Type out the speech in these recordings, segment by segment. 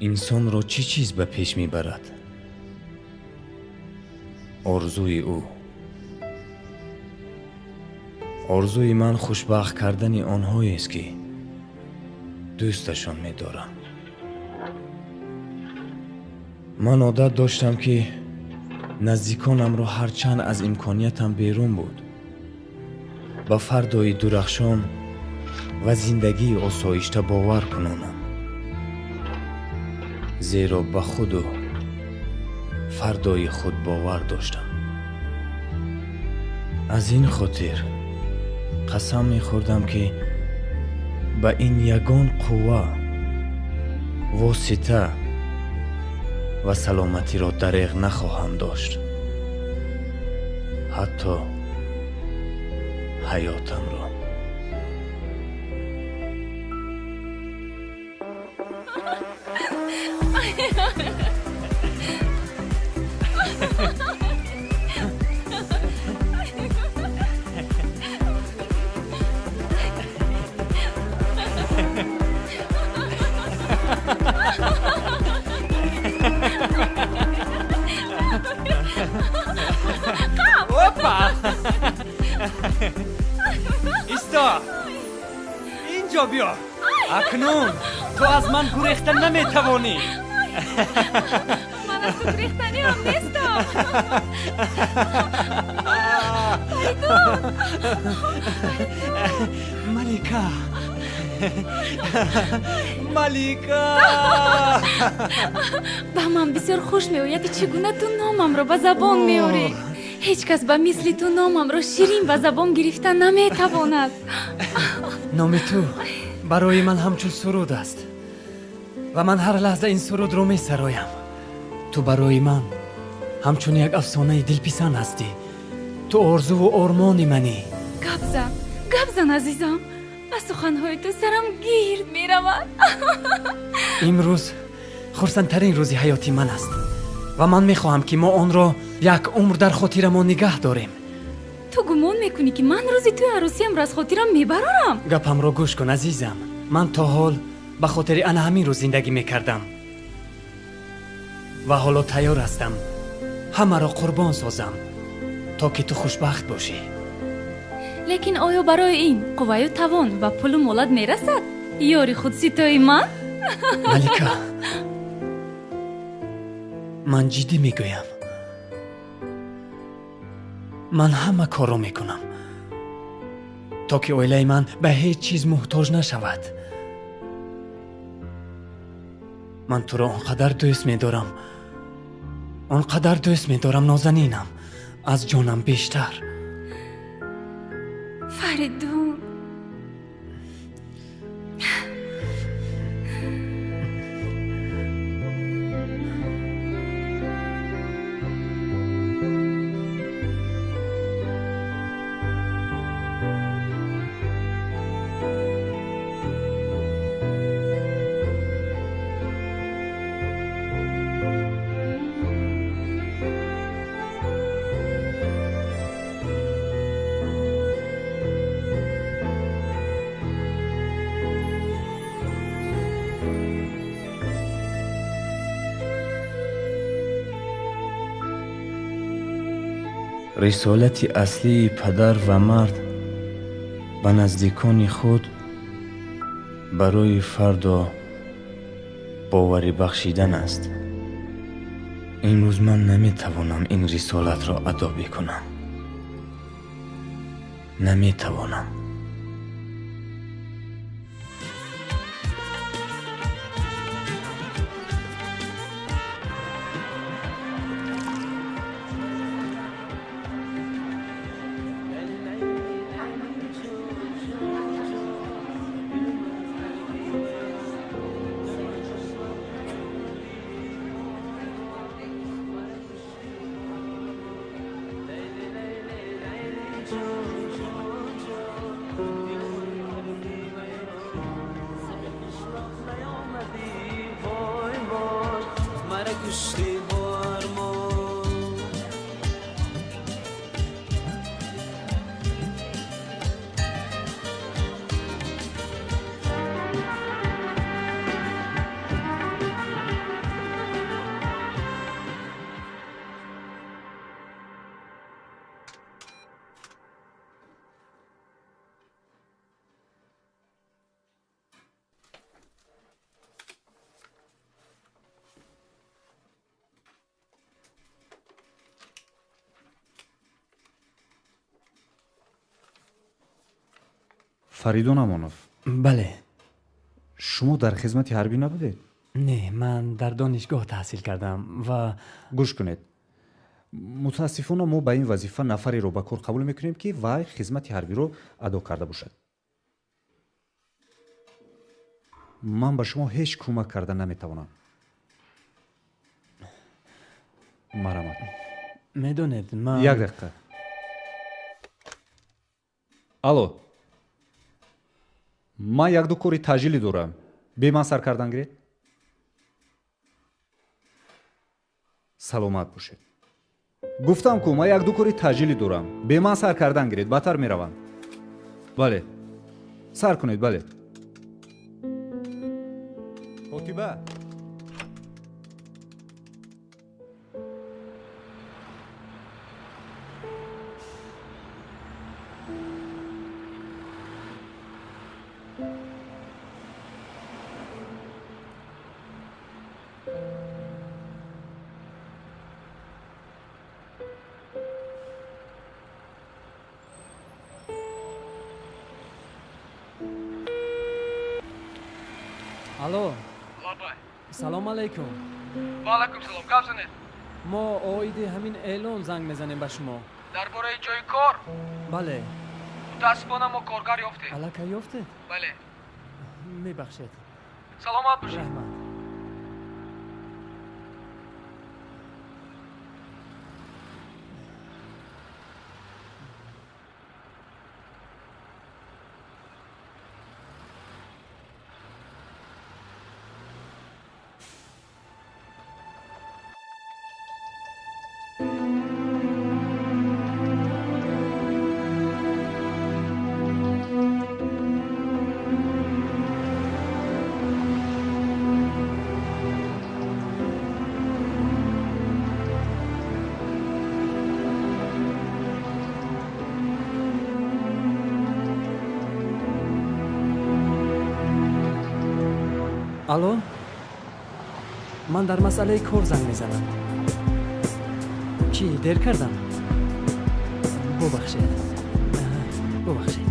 Инсонро чӣ чиз ба пеш мебарад? Орзуи ӯ. Орзуи ман хушбахт кардани онҳоест, ки дӯсташон медорам. Ман одат доштам, ки наздиконамро ҳарчанд аз имкониятам берун буд, ба фардои дурахшон ва зиндагии осоишта бовар кунонам, зеро ба худу фардои худ бовар доштам. Аз ин хотир қасам мехӯрдам, ки ба ин ягон қувва, восита ва саломатиро дареғ нахоҳам дошт, ҳатто ҳаётамро. Опа! Исто! Инҷо биё! Акнун ту аз ман гурехта наметавонӣ. Ман аз ту гурехтанӣ ҳам нестам. Фаридун! Малика! Малика! Ба ман бисёр хуш меояд, ки чӣ гуна ту номамро ба забон меорӣ. Ҳеҷ кас ба мисли ту номамро ширин ба забон гирифта наметавонад. Номи ту барои ман ҳамчун суруд аст ва ман ҳар лаҳза ин сурудро месароям. Ту барои ман ҳамчун як афсонаи дилписанд ҳастӣ. Ту орзуву ормони манӣ. Гап зан, гап зан, азизам. Аз суханҳои ту сарам гирд меравад. Имрӯз хурсандтарин рӯзи ҳаёти ман аст ва ман мехоҳам, ки мо онро як умр дар хотирамон нигаҳ дорем. Ту гумон мекунӣ, ки ман рӯзи тӯи арӯсиямро аз хотирам мебарорам? Гапамро гӯш кун, азизам. Ман то ҳол ба хотири ана ҳамин рӯз зиндагӣ мекардам ва ҳоло тайёр ҳастам ҳамаро қурбон созам, то ки ту хушбахт бошӣ. Лекин оё барои ин қувваю тавон ва пулу молат мерасад, ёри худситои ман? Малика, ман ҷиддӣ мегӯям. Ман ҳама корро мекунам, то ки оилаи ман ба ҳеҷ чиз муҳтоҷ нашавад. Ман туро он қадар дӯст медорам, он қадар дӯст медорам, нозанинам, аз ҷонам бештар. Фаридун, рисолати аслии падар ва мард ба наздикони худ барои фардо боварӣ бахшидан аст. Имрӯз ман наметавонам ин рисолатро адо бикунам. Наметавонам. Фаридун Амонов. Бале. Шумо дар хизмати ҳарбӣ набудед? Не, ман дар донишгоҳ таҳсил кардам ва гӯш кунед. Мутаассифона мо ба ин вазифа нафареро ба кор қабул мекунем, ки вай хизмати ҳарбиро адо карда бошад. Ман ба шумо ҳеҷ кӯмак карда наметавонам. Марҳамат. Медонед, ман як дақиқа. Алло, ман якду кори таъҷилӣ дорам. Бе ман сар кардан гиред. Саломат бошед. Гуфтам ку ман якду кори таъҷилӣ дорам. Бе ман сар кардан гиред, баъдтар меравам. Бале, сар кунед, бале. Котиба. Алло. Лабай. Салом алейкум. Ва алайкум салом. Гап занед. Мо оиди ҳамин эълон занг мезанем ба шумо. Дар бораи ҷои кор? Бале. Мутаассифона мо коргар ёфтем. Аллакай ёфтед? Бале. Мебахшед. Саломат бошед. Раҳмат. Алло, ман дар масъалаи кор занг мезанам. Чӣ, дер кардам? Бубахшед, бубахшед.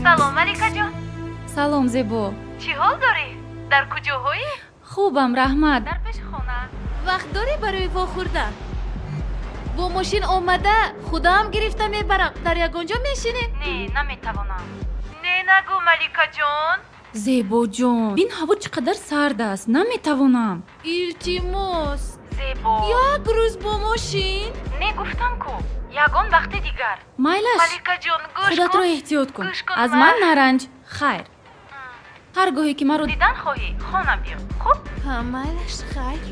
Салом, Маликаҷон. Салом, Зебо. Чӣ ҳол дорӣ? Дар куҷоҳоӣ? Хубам, раҳмат. Дар пеши хона. Вақт дорӣ барои вохӯрдан? Бо мошин омада худам гирифта мебарам. Дар ягон ҷо мешинӣ? Не, наметавонам. Не, нагӯ, Маликаҷон. Зебоҷон, бин ҳаво чӣ қадар сард аст. Наметавонам. Илтимос. Зебо. Як рӯз бо мошин? Не, гуфтам ку. Ягон вақти дигар. Майлаш. Маликаҷон, гӯш кун. Худатро эҳтиёт кун. Аз ман наранҷ. Хайр. Ҳар гоҳе ки маро дидан хоҳӣ, хона биё. Хуб? Ҳа, майлаш, хайр.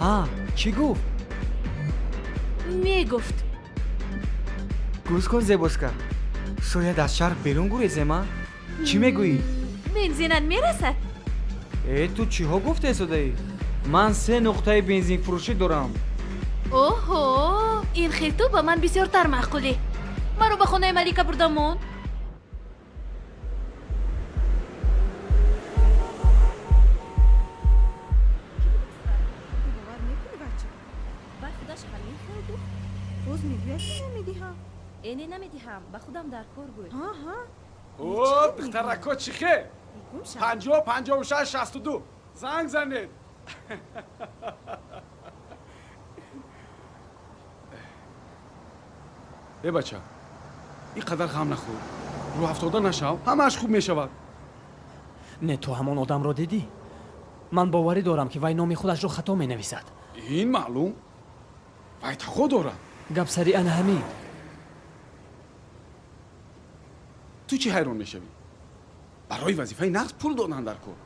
Ҳа, чӣ гуфт? Мегуфт. Гӯш кун, Зебошка. Шояд аз шаҳр берун гурезем, а? Чӣ мегӯӣ? Бензинат мерасад? Э, ту чиҳо гуфтесодаӣ? Ман 3 нуқтаи бензинфурӯшӣ дорам. Оҳо, ин хел ту ба ман бисёртар маъқулӣ. Маро ба хонаи Малика бурда мон. Не, намедиҳам. Ба худам дар кор гӯй. О, духтарако, чӣ хел? 50 56 62 занг занед. Э бача, ин қадар ғам нахӯр. Рӯҳафтода нашав, ҳамааш хуб мешавад. Не, ту ҳамон одамро дидӣ? Ман боварӣ дорам, ки вай номи худашро хато менависад. Ин маълум. Вай тақо дорад. Гап сари ана ҳамин. Ту чӣ ҳайрон мешавӣ? Барои вазифаи нағз пул додан дар кор.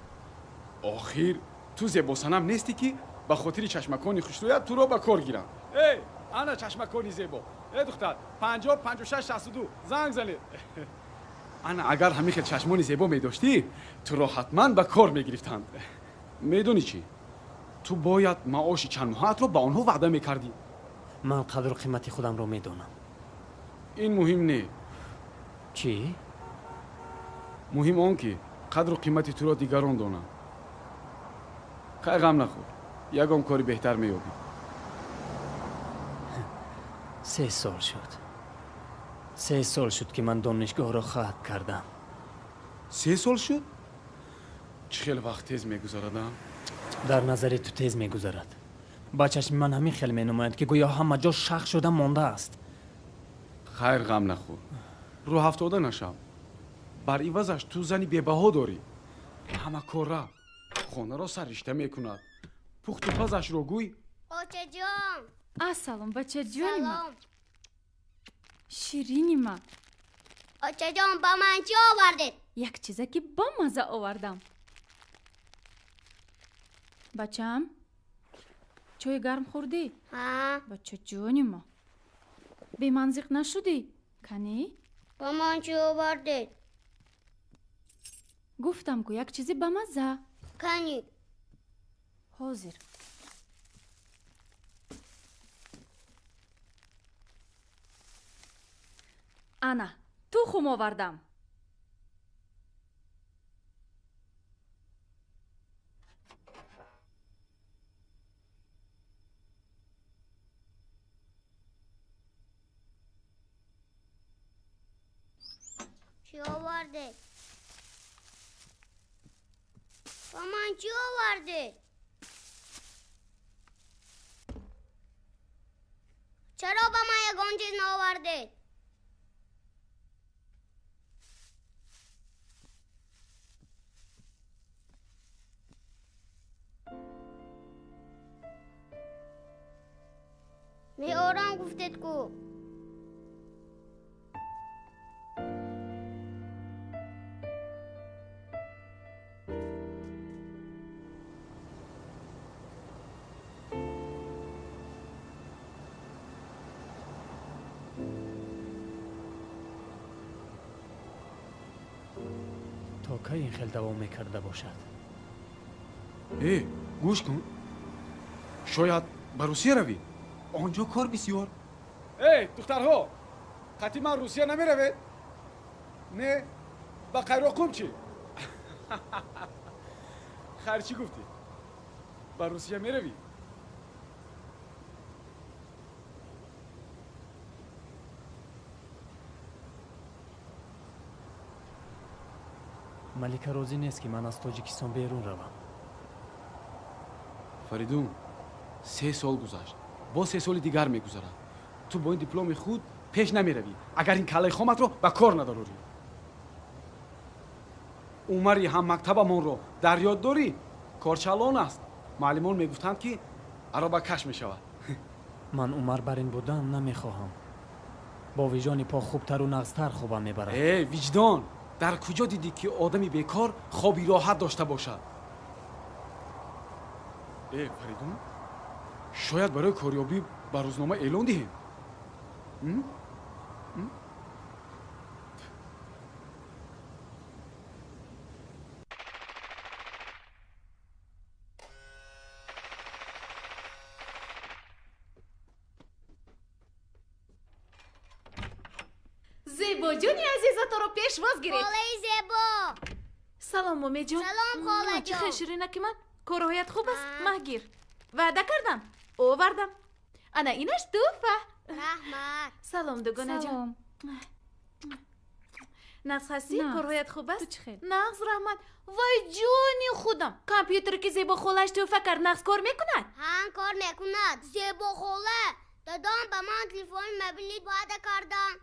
Охир ту зебосанам нестӣ, ки ба хотири чашмакони хушрӯят туро ба кор гирам. Эй, ана чашмакони зебо. Э духтар, 50 56 62 занг занед. Ана агар ҳамин хел чашмони зебо медоштӣ, туро ҳатман ба кор мегирифтанд. Медонӣ чӣ? Ту бояд маоши чанд моҳаатро ба онҳо ваъда мекардӣ. Ман қадру қимати худамро медонам. Ин муҳим не. Чӣ? Муҳим он ки қадру қимати туро дигарон донанд. Хай, ғам нахӯр, ягон кори беҳтар меёбӣ. 3 сол шуд. 3 сол шуд ки ман донишгоҳро хатм кардам. 3 сол шуд? Чӣ хел вақт тез мегузарад, а? Дар назари ту тез мегузарад. Ба чашми ман ҳамин хел менамояд ки гӯё ҳама ҷо шах шуда мондааст. Хайр, ғам нахӯр, рӯҳафтода нашав. Бар ивазаш ту зани бебаҳо дорӣ. Ҳама кора, хонаро сарришта мекунад, пухту пазашро гӯй. Очаҷон. Ассалом, бачаҷони ман. Ширини ман. Очаҷон, ба ман чӣ овардед? Як чизе ки бомаза овардам. Бачаам, чойи гарм хӯрдӣ? Ҳа. Бачаҷони ма, беманзиқ нашудӣ? Канӣ? Ба ман чӣ овардед? Гуфтам ку як чизи бамаза. Канӣ? Ҳозир. Ана, тухм овардам. Чӣ овардед? Ба ман чӣ овардед? Чаро ба ман ягон чиз наовардед? Меорам гуфтед ку. То кай ин хел давом мекарда бошад? Э, гӯш кун, шояд ба Русия равӣ, он ҷо кор бисёр. Эй, духтарҳо, қатъи ман Русия намеравед? Не, ба Қайроқум чӣ? Хайр, чӣ гуфтӣ? Ба Русия меравӣ? Малика розӣ нест ки ман аз Тоҷикистон берун равам. Фаридун, 3 сол гузашт, боз 3 соли дигар мегузарад. Ту бо ин дипломи худ пеш намеравӣ, агар ин каллаи хоматро ба кор надарорӣ. Умари ҳаммактабамонро дар ёд дорӣ? Корчалон аст. Муаллимон мегуфтанд ки аробакаш мешавад. Ман Умар бар ин будан намехоҳам. Бо виҷдони по хубтару нағзтар хобам мебарад. Э, виҷдон! Дар куҷо дидӣ ки одами бекор хоби роҳат дошта бошад? Э, Фаридун, шояд барои корёбӣ ба рӯзнома эълон диҳем? Зебоҷони азизаторо пешвоз гирифт. Холаи зебо. Салом, Умедҷон. Салом, холаҷон. Чӣ хел ширинаки ман? Корҳоят хуб аст? Маҳгир. Ваъда кардам, овардам. Ана инаш туҳфа. Раҳмат. Салом, дугонаҷон. Нағз ҳастӣ? Корҳоят хуб аст? Нағз, раҳмат. Вай ҷони худам, компютере ки Зебо холааш туҳфа кард, нағз кор мекунад? Ҳа, кор мекунад. Зебо хола, дадом ба ман телефони мобилӣ ваъда карданд.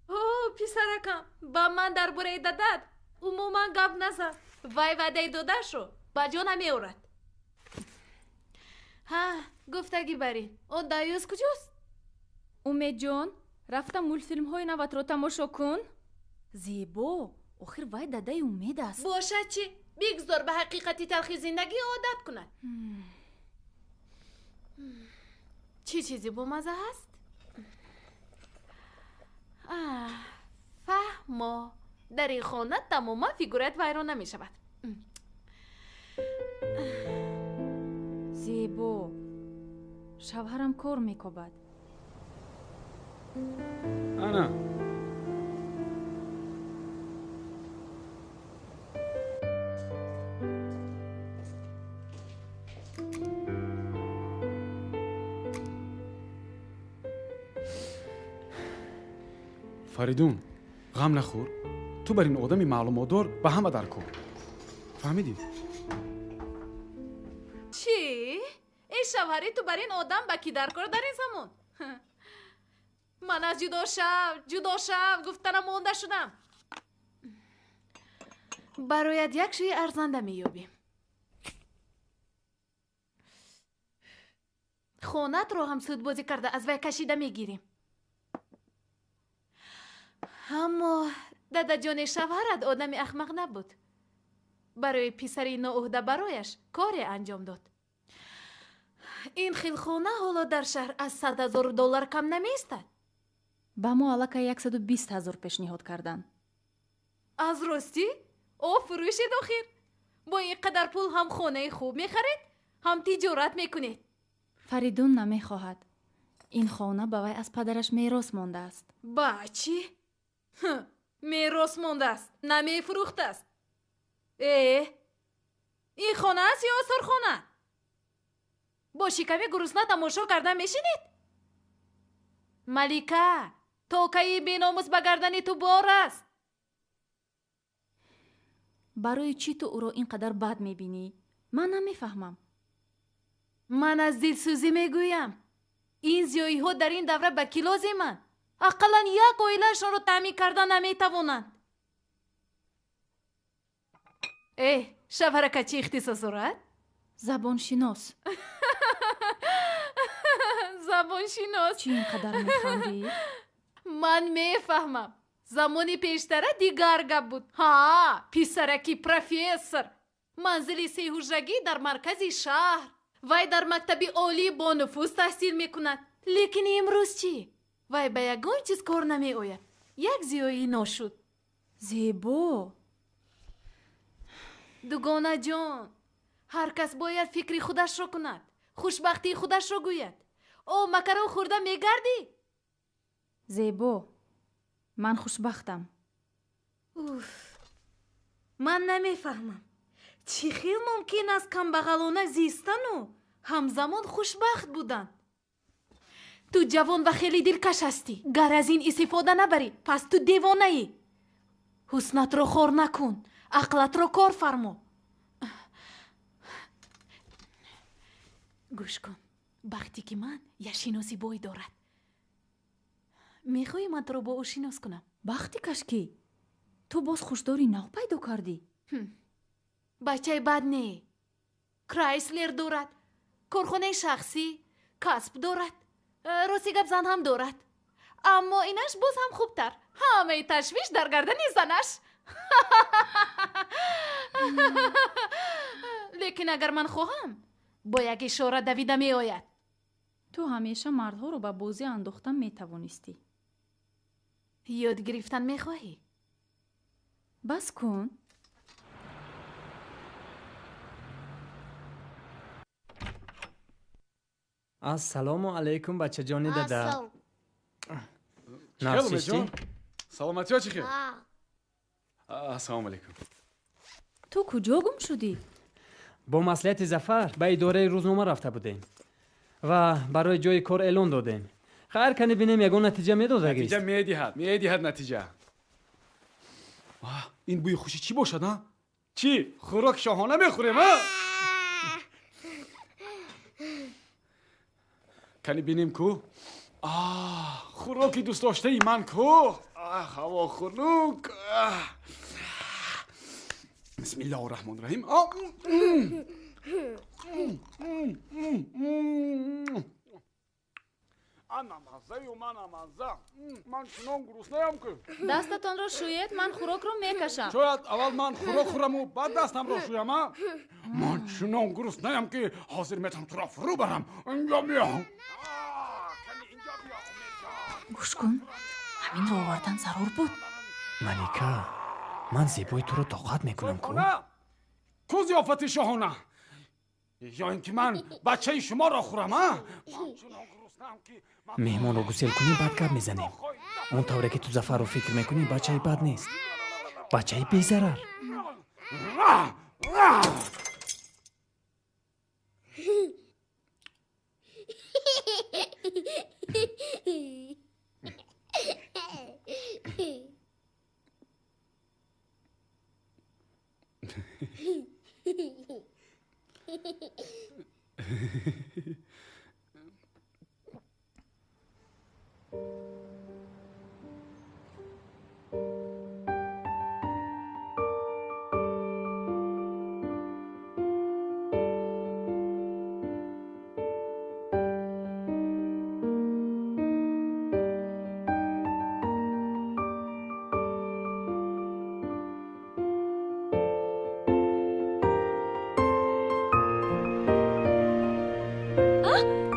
О, писаракам, ба ман дар бораи дадат умуман гап назан. Вай ваъдаи додаашро ба ҷо намеорад. Ҳа, гуфтагӣ барин, он даюз куҷост? Умедҷон, рафта мултфилмҳои наватро тамошо кун. Зебо, охир вай дадаи Умед аст. Бошад чӣ? Бигзор ба ҳақиқати талхи зиндагӣ одат кунад. Чӣ чизе бомаза ҳаст? Фаҳмо, дар ин хона тамоман фигурат вайрон намешавад. Зебо, шавҳарам кор мекобад. Ана. Фаридун, ғам нахӯр. Ту бар ин одами маълумотдор ба ҳама дар кор. Фаҳмидӣ? Чӣ? Эй шавҳари ту бар ин одам ба кӣ дар кор дар ин замон? Ман аз ҷудо шав, ҷудо шав гуфтанам монда шудам. Барояд як шӯи арзанда меёбем. Хонатро ҳам судбозӣ карда аз вай кашида мегирем. Аммо дадаҷони шавҳарат одами ахмақ набуд. Барои писари ноуҳда барояш коре анҷом дод. Ин хел хона ҳоло дар шаҳр аз 100 000 доллар кам намеистад. Ба мо аллакай 120 000 пешниҳод карданд. Аз ростӣ? О, фурӯшед охир. Бо ин қадар пул ҳам хонаи хуб мехаред, ҳам тиҷорат мекунед. Фаридун намехоҳад. Ин хона ба вай аз падараш мерос мондааст. Ба чӣ? Мерос мондааст, намефурӯхтааст. Э, ин хона аст ё осорхона? Бо шиками гурусна тамошо карда мешинед? Малика, токаи беномус ба гардани ту бор аст. Барои чӣ ту ӯро ин қадар бад мебинӣ? Ман намефаҳмам. Ман аз дилсӯзӣ мегӯям. Ин зиёиҳо дар ин давра ба кӣ лозиманд? Ақаллан як оилаашонро таъмин карда наметавонанд. Э, шавҳарака чӣ ихтисос дорад? Забоншинос. Забоншинос. Чӣ ин қадар механдӣ? Ман мефаҳмам. Замони пештара дигар гап буд. Ҳа, писараки профессор. Манзили сеҳуҷрагӣ дар маркази шаҳр. Вай дар мактаби олии бонуфуз таҳсил мекунад. Лекин имрӯз чӣ? Вай ба ягон чиз кор намеояд. Як зиёии ношуд. Зебо. Дугонаҷон, ҳар кас бояд фикри худашро кунад, хушбахтии худашро гӯяд. О, макарон хӯрда мегардӣ? Зебо, ман хушбахтам. Уф, ман намефаҳмам. Чӣ хел мумкин аст камбағалона зистану ҳамзамон хушбахт будан? Ту ҷавон ва хеле дилкаш ҳастӣ. Гар аз ин истифода набарӣ, пас ту девонаӣ. Ҳуснатро хор накун, ақлатро кор фармо. Гӯш кун, бахте ки ман як шиноси бой дорад. Мехоҳӣ ман туро бо ӯ шинос кунам? Бахти кашкӣ? Ту боз хушдори нав пайдо кардӣ? Бачаи бад не. Крайслер дорад, корхонаи шахсӣ, касб дорад, рости гап зан ҳам дорад. Аммо инаш боз ҳам хубтар. Ҳамаи ташвиш дар гардани занаш. Лекин агар ман хоҳам, бо як ишора давида меояд. Ту ҳамеша мардҳоро ба бозӣ андохтан метавонистӣ. Ёд гирифтан мехоҳӣ? Бас кун. Ассалому алайкум, бачаҷони дада. Хел, Умедҷон? Саломатиё чӣ хел? Ассалому алайкум. Ту куҷо гум шудӣ? Бо маслиҳати Зафар ба идораи рӯзнома рафта будем ва барои ҷои кор эълон додем. Хайр, кани бинем ягон натиҷа медодагист. Натиҷа медиҳад, медиҳад натиҷа. Ин бӯи хушӣ чӣ бошад, а? Чӣ? Хӯрок шоҳона мехӯрем, а? Кани бинем ку? Хӯроки дӯстдоштаи ман ку? Ҳаво хунук. Бисмиллоҳу раҳмони раҳим. Ана маззаю мана мазза. Ман чунон гуруснаям ки. Дастатонро шӯед, ман хӯрокро мекашам. Шояд аввал ман хӯрок хӯраму баъд дастамро шӯям, а? Ман чунон гуруснаям ки ҳозир метавонам туро фурӯ барам. Инҷо биё. Гӯш кун, ҳаминро овардан зарур буд. Малика, ман зебои туро тоқат мекунам ку? Ку зиёфати шоҳона? Ё ин ки ман бачаи шуморо хӯрам, а? Меҳмонро гусел кунӣ, баъд гап мезанем. Он тавре ки ту Зафарро фикр мекунӣ, бачаи бад нест, бачаи безарар.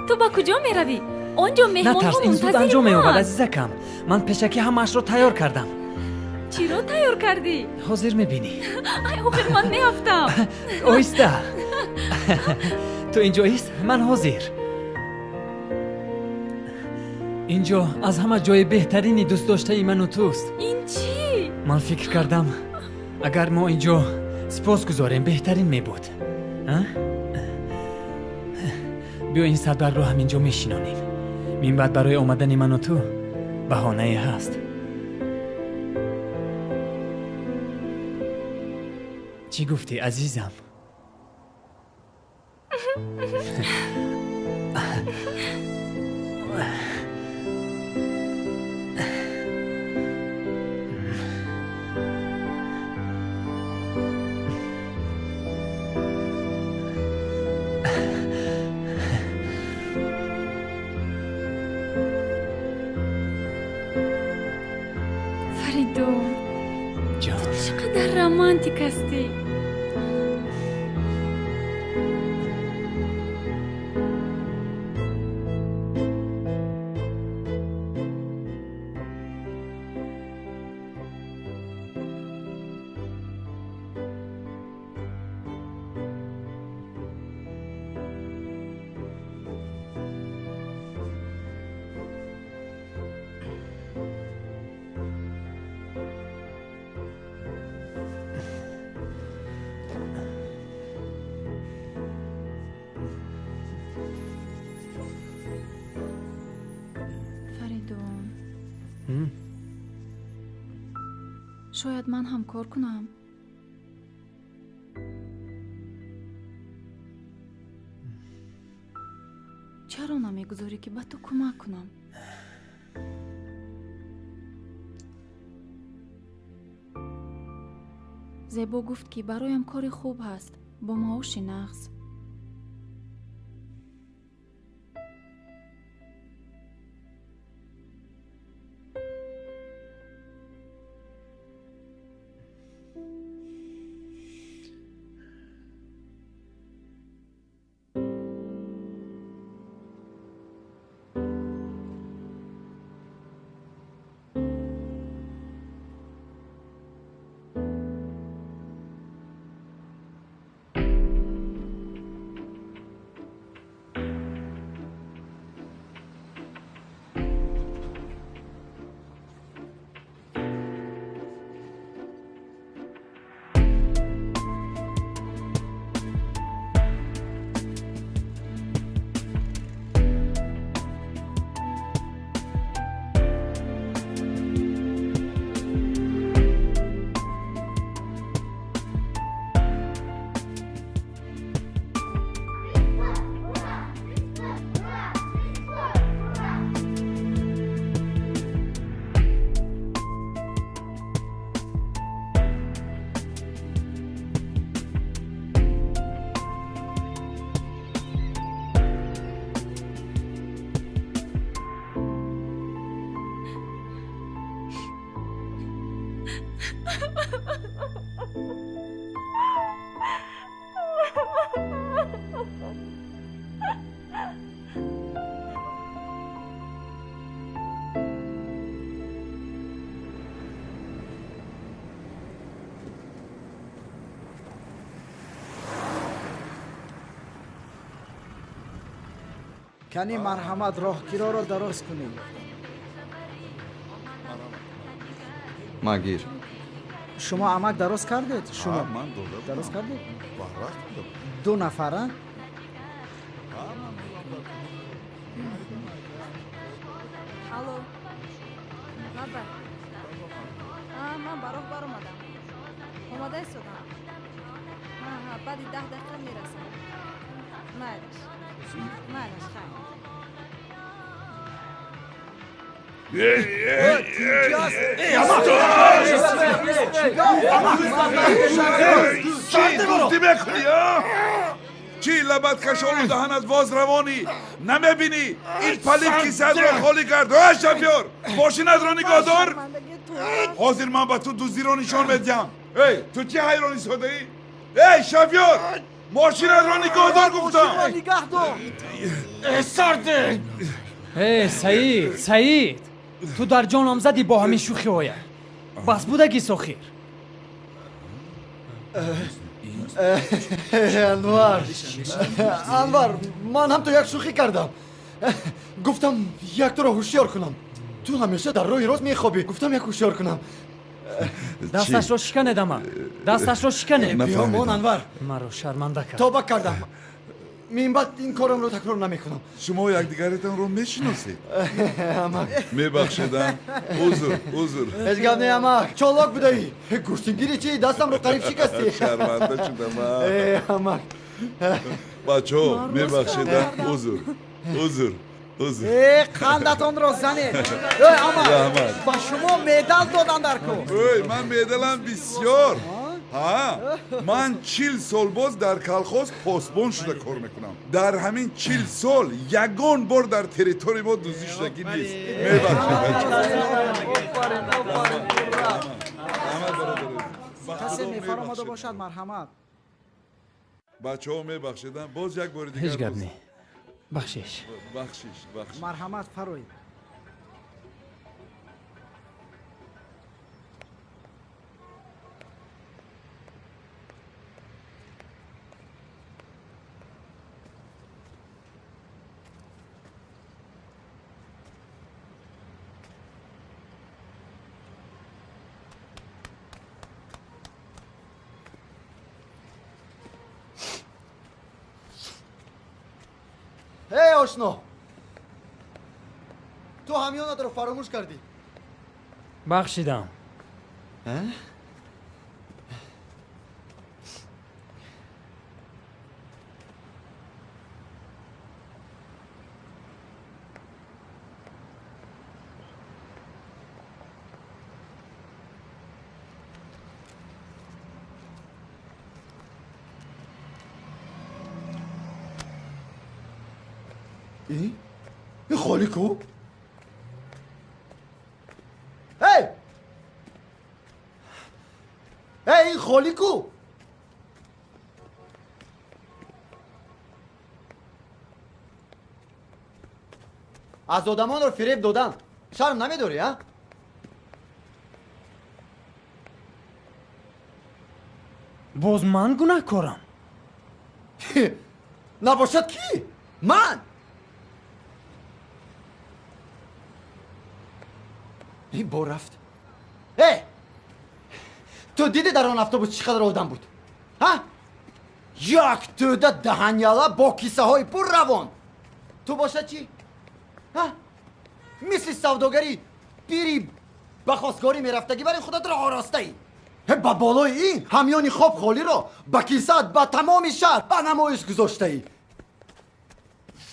Ту ба куҷо меравӣ? Он ҷо меҳмонҳо Натарс, ин зуд мунтазири анҷом меёбад, моанд. Азизакам. Ман пешакӣ ҳамаашро тайёр кардам. Чиро тайёр кардӣ? Ҳозир мебинӣ. Ай, охир ман меафтам. Оҳиста. Ту инҷо ист, ман ҳозир. Инҷо аз ҳама ҷои беҳтарини дӯстдоштаи ману туст. Ин чӣ? Ман фикр кардам, агар мо инҷо сипос гузорем, беҳтарин мебуд. А? Биё, ин садбаргро ҳаминҷо мешинонем. Минбаъд барои омадани ману ту баҳонае ҳаст. Чӣ гуфтӣ, азизам? Фаридун, Ҷон. Ту чӣ қадар романтик ҳастӣ. Фаридун, шояд ман ҳам кор кунам. Чаро намегузорӣ, ки ба ту кӯмак кунам? Зебо гуфт, ки бароям кори хуб ҳаст бо маоши нағз. Кани, марҳамат, роҳкироро дароз кунед. Ма, гир. Шумо, амак, дароз кардед? Шумо Ман дода. дароз кардед? Барвақт дода. Ду нафара. Алло, лаббай. Ман ба роҳ баромадам, омода истодам. Ҳа, баъди 10 дақиқа мерасам. Майлаш. Майлаш, хайр. Чӣ дуздӣ мекунӣ, чӣ лабат кашолу даҳанат воз равонӣ? Намебинӣ, ин палид кисаатро холӣ кард? А шофёр, мошинатро нигоҳ дор. Ҳозир ман ба ту дуздиро нишон медиҳам. Эй, ту чӣ ҳайрон истодаӣ? Эй, шофёр, мошинатро нигоҳ дор гуфтам. Сарде! Э, Саид, Саид, ту дар ҷонам задӣ бо ҳамин шӯхиҳоя. Бас будагӣ сохир. Анвар, Анвар, ман ҳам то як шӯхӣ кардам. Гуфтам як туро ҳушёр кунам. Ту ҳамеша дар роҳи рост мехобӣ. Гуфтам як ҳушёр кунам. Дасташро шиканед, ама. Дасташро шиканед. Биёмон, Анвар. Маро шарманда кард. Тоба кардам. Минбаъд ин корамро такрор намекунам. Шумо якдигаретонро мешиносед? Амак. Мебахшедам. Узр, узр. Ҳеҷ гап не, амак. Чолок будаӣ. Гӯштингири чӣ? Дастамро қариб шикастӣ. Шарманда шудам. Амак. Бачаҳо, мебахшедам. Узр, узр, узр. Э, қандатонро занед. Эй, амак, ба шумо медал додан дар кор. Эй, ман медалам бисёр. Ҳа, ман 40 сол боз дар колхоз посбон шуда кор мекунам. Дар ҳамин 40 сол ягон бор дар территорияи мо дуздӣ шудагӣ нест. Мебахшед. Касе мефаромада бошад, марҳамат. Бачаҳо, мебахшедам, боз як бори дигар. Ҳеҷ гап не. Бахшиш. Бахшиш, бахшиш. Марҳамат, фароед. Эй, ошно! Ту ҳамёнатро фаромӯш кардӣ. Бахшидам. Ин холӣ ку? Эй! Эй, ин холӣ ку? Аз одамонро фиреб додан шарм намедорӣ, а? Боз ман гунаҳкорам? Набошад кӣ? Ман! Ин бор рафт. Э! Ту дидӣ дар он автобус чӣ қадар одам буд? Ҳа? Як тӯда даҳаняла бо кисаҳои пур равон. Ту бошад чӣ? Ҳа? Мисли савдогари пири ба хостгорӣ мерафтагӣ, вале худатро оростаӣ. Ба болои ин ҳамёни хоб холиро ба кисаат ба тамоми шаҳр ба намоиш гузоштаӣ.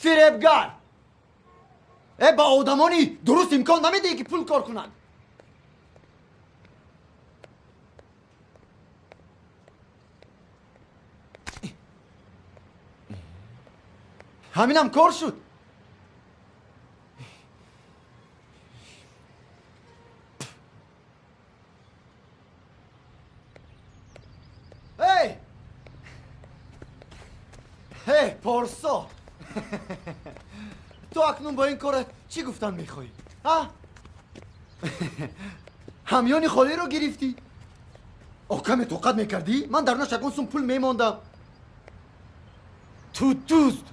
Фиребгар! Э, ба одамони дуруст имкон намедиҳӣ ки пул кор кунанд. Ҳаминам кор шуд. Эй! Эй, порсо! Ту акнун бо ин корат чӣ гуфтан мехоҳӣ? А? Ҳамёни холиро гирифтӣ? О, каме тоқат мекардӣ? Ман дар наш ягон сум пул мемондам. Ту дузд!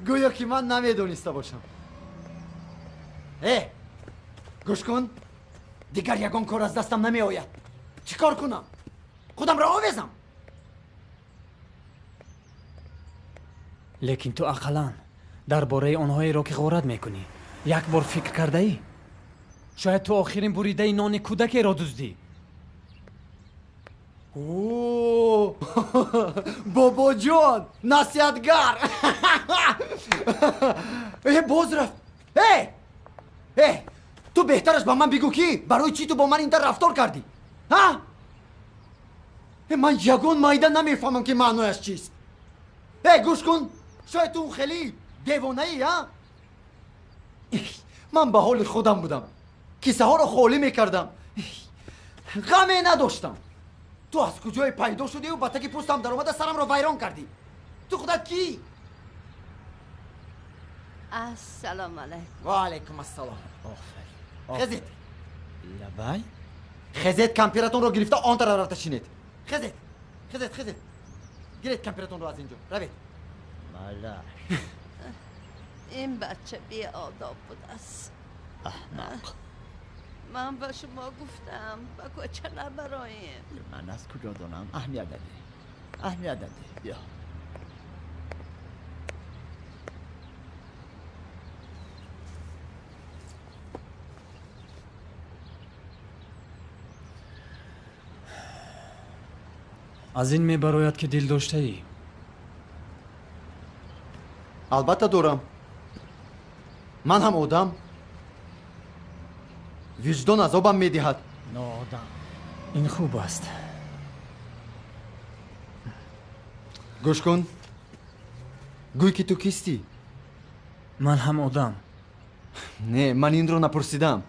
Гӯё ки ман намедониста бошам. Э, гӯш кун, дигар ягон кор аз дастам намеояд. Чӣ кор кунам? Худамро овезам? Лекин ту ақаллан дар бораи онҳоеро ки ғорат мекунӣ як бор фикр кардаӣ? Шояд ту охирин буридаи нони кӯдакеро дуздӣ. О, бобоҷон, насиҳатгар. Э, боз рафт. Э, э, ту беҳтараш ба ман бигӯ, ки барои чӣ ту бо ман ин тавр рафтор кардӣ? Ҳа? Э, ман ягон майда намефаҳмам, ки маънояш чист. Э, гӯш кун, шояд ту хеле девонаӣ, ҳа? Ман ба ҳоли худам будам, кисаҳоро холӣ мекардам, ғаме надоштам. Ту аз куҷое пайдо шудиву ба таги пӯстам даромада сарамро вайрон кардӣ? Ту худат кӣ? Ассалому алайкум. Ва алайкум ассалом. Хезед. Лабай. Хезед, кампиратонро гирифта он тараф рафта шинед. Хезед, хезед, хезед, гиред кампиратонро, аз инҷо равед. Малаш. Ин бача беодоб будааст. Аҳмақ. Ман ба шумо гуфтам, ба кӯча набароем. Ман аз куҷо донам? Аҳамият надеҳ, аҳамият надеҳ, биё. Аз ин мебарояд, ки дил доштаӣ. Албатта дорам. Ман ҳам одам, виҷдон азобам медиҳад. Ноодам. Ин хуб аст. Гӯш кун, гӯй, ки ту кистӣ? Ман ҳам одам. Не, ман инро напурсидам.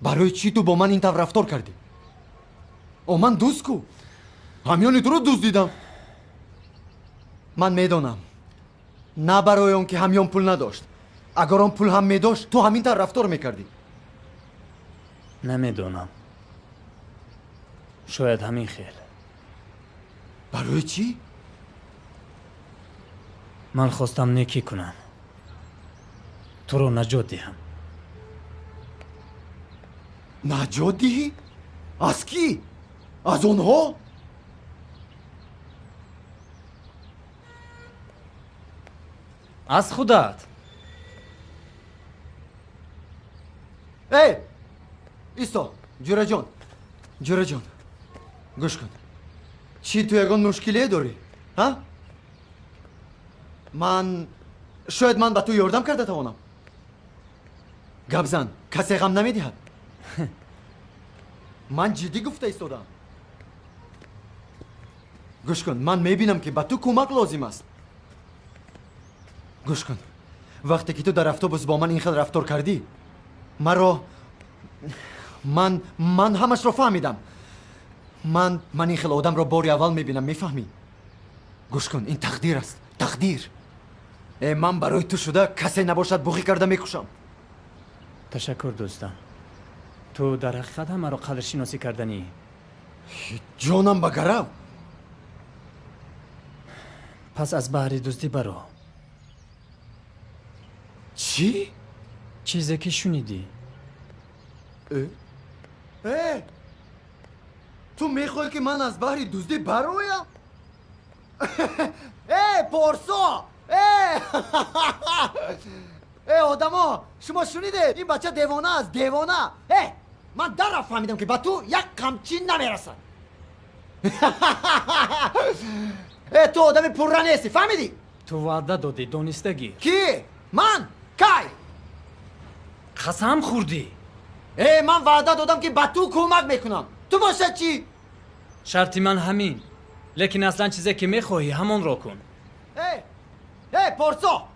Барои чӣ ту бо ман ин тавр рафтор кардӣ? О, ман дузд ку, ҳамёни туро дуздидам. Ман медонам, на барои он ки ҳамён пул надошт. Агар он пул ҳам медошт, ту ҳамин тавр рафтор мекардӣ. Намедонам, шояд ҳамин хел. Барои чӣ? Ман хостам некӣ кунам, туро наҷот диҳам. Наҷот диҳӣ? Аз кӣ? Аз онҳо? Аз худат. Эй, исто, ҷураҷон, ҷураҷон, гӯш кун. Чӣ, ту ягон мушкилие дорӣ, ҳа? Ман шояд ман ба ту ёрдам карда тавонам. Гап зан, касе ғам намедиҳад. Ман ҷиддӣ гуфта истодам. Гӯш кун, ман мебинам, ки ба ту кӯмак лозим аст. Гӯш кун, вақте ки ту дар автобус бо ман ин хел рафтор кардӣ, маро ман ҳамашро фаҳмидам. Ман ин хел одамро бори аввал мебинам, мефаҳмӣ? Гӯш кун, ин тақдир аст, тақдир. Э, ман барои ту шуда касе набошад, буғӣ карда мекушам. Ташаккур, дӯстам. Ту дар ҳақиқат ҳам маро қадршиносӣ карданӣ. Ҷонам ба гарав. Пас аз баҳри дуздӣ баро. Чӣ? Чизе ки шунидӣ. Э, ту мехоҳӣ, ки ман аз баҳри дуздӣ бароям? Э, порсо! Э, э, одамо, шумо шунидед? Ин бача девона аст, девона. Э, ман даррафт фаҳмидам, ки ба ту як қамчин намерасад. Э, ту одами пурра нестӣ, фаҳмидӣ? Ту ваъда додӣ, донистагӣ. Кӣ? Ман? Кай? Қасам хӯрдӣ. Э, ман ваъда додам, ки ба ту кӯмак мекунам. Ту бошад чӣ? Шарти ман ҳамин, лекин аслан чизе ки мехоҳӣ, ҳамонро кун. Э, э, порсо,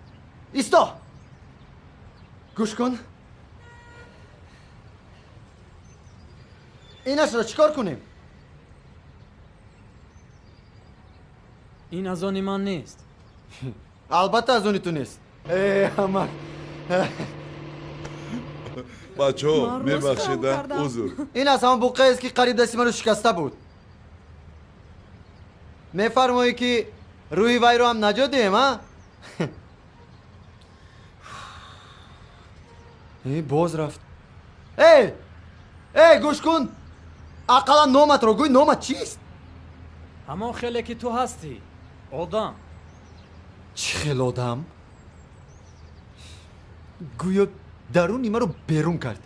исто, гӯш кун. Инашро чӣ кор кунем? Ин аз они ман нест. Албатта, аз они ту нест. Э, амак. Бачаҳо, мебахшеда, узр. Ин аз ҳамон буққаест, ки қариб дасти маро шикаста буд. Мефармоӣ, ки рӯҳи вайро ҳам наҷот диҳем, а? Э, боз рафт. Э, э, гӯш кун, ақаллан номатро гӯй. Номат чист? Ҳамон хеле ки ту ҳастӣ, одам. Чӣ хел одам? Гӯё даруни маро берун кард.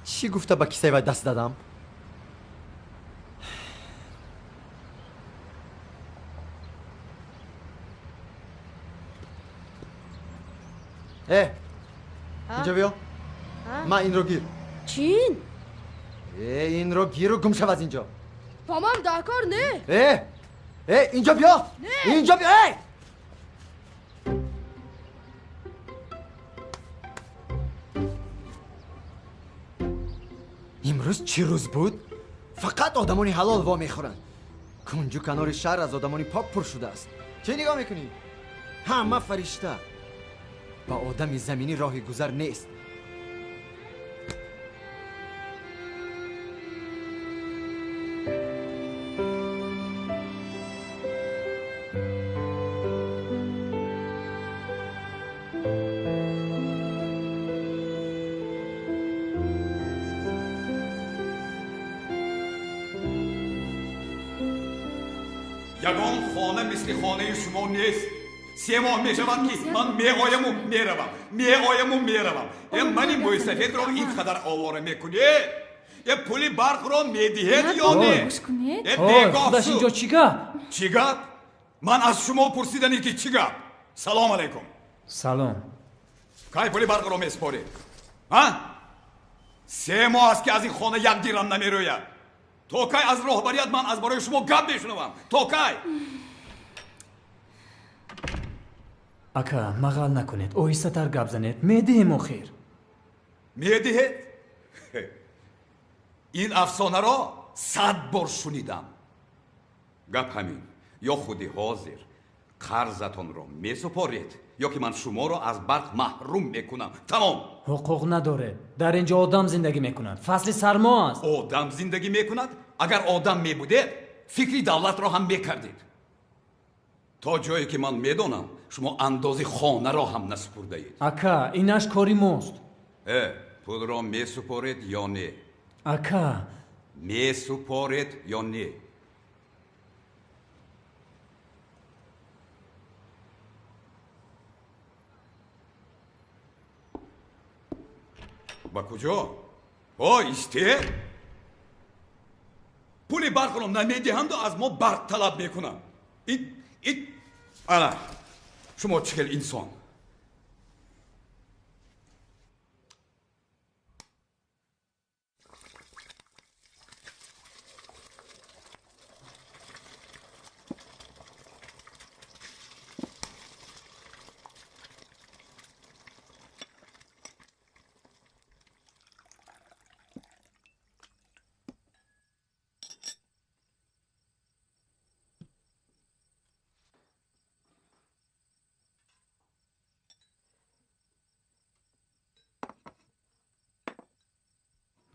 Чӣ гуфта ба кисаи вай даст дадам? Э, инҷо биё. Ман инро гир. Чин? Э, инро гиру гум шав аз инҷо. Ба ман дар кор не. Э, э, инҷо биё. Инҷо биё. Э! Имрӯз чӣ рӯз буд? Фақат одамони ҳалол во мехӯранд. Кунҷу канори шаҳр аз одамони пок пур шудааст. Чӣ нигоҳ мекунӣ? Ҳама фаришта. Ба одами заминӣ роҳи гузар нест. Ягон хона мисли хонаи шумо нест. Се моҳ мешавад, ки ман меояму меравам, меояму меравам. Э, мани мӯйсафедро ин қадар овора мекунед? Э, пули барқро медиҳед ё не? Э, бегоҳ. Худаш, инҷо чӣ гап? Чӣ гап? Ман аз шумо пурсидане, ки чӣ гап. Салом алайкум. Салом. Кай пули барқро месупоред? А, 3 моҳ аст, ки аз ин хона як дирам намерӯяд. То кай аз роҳбарият ман аз бораи шумо гап мешунавам? То кай? Ака, мағал накунед, оҳистатар гап занед, медиҳем охир. Медиҳед? Ин афсонаро 100 бор шунидам. Гап ҳамин: ё худи ҳозир қарзатонро месупоред, ё ки ман шуморо аз барқ маҳрум мекунам. Тамом. Ҳуқуқ надоред. Дар инҷо одам зиндагӣ мекунад, фасли сармо аст. Одам зиндагӣ мекунад? Агар одам мебудед, фикри давлатро ҳам мекардед. То ҷое ки ман медонам, шумо андози хонаро ҳам насупурдаед. Ака, инаш кори мост. Э, пулро месупоред ё не? Ака, месупоред ё не? Ба куҷо? О, исте? Пули барқро намедиҳанду аз мо барқ талаб мекунанд. Ин ана шумо чӣ хел инсон?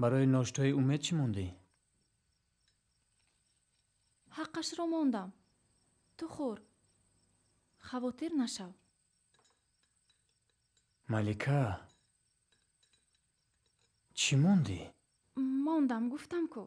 Барои ноштои Умед чӣ мондӣ? Ҳаққашро мондам. Ту хӯр, хавотир нашав. Малика, чӣ мондӣ? Мондам, гуфтам ку.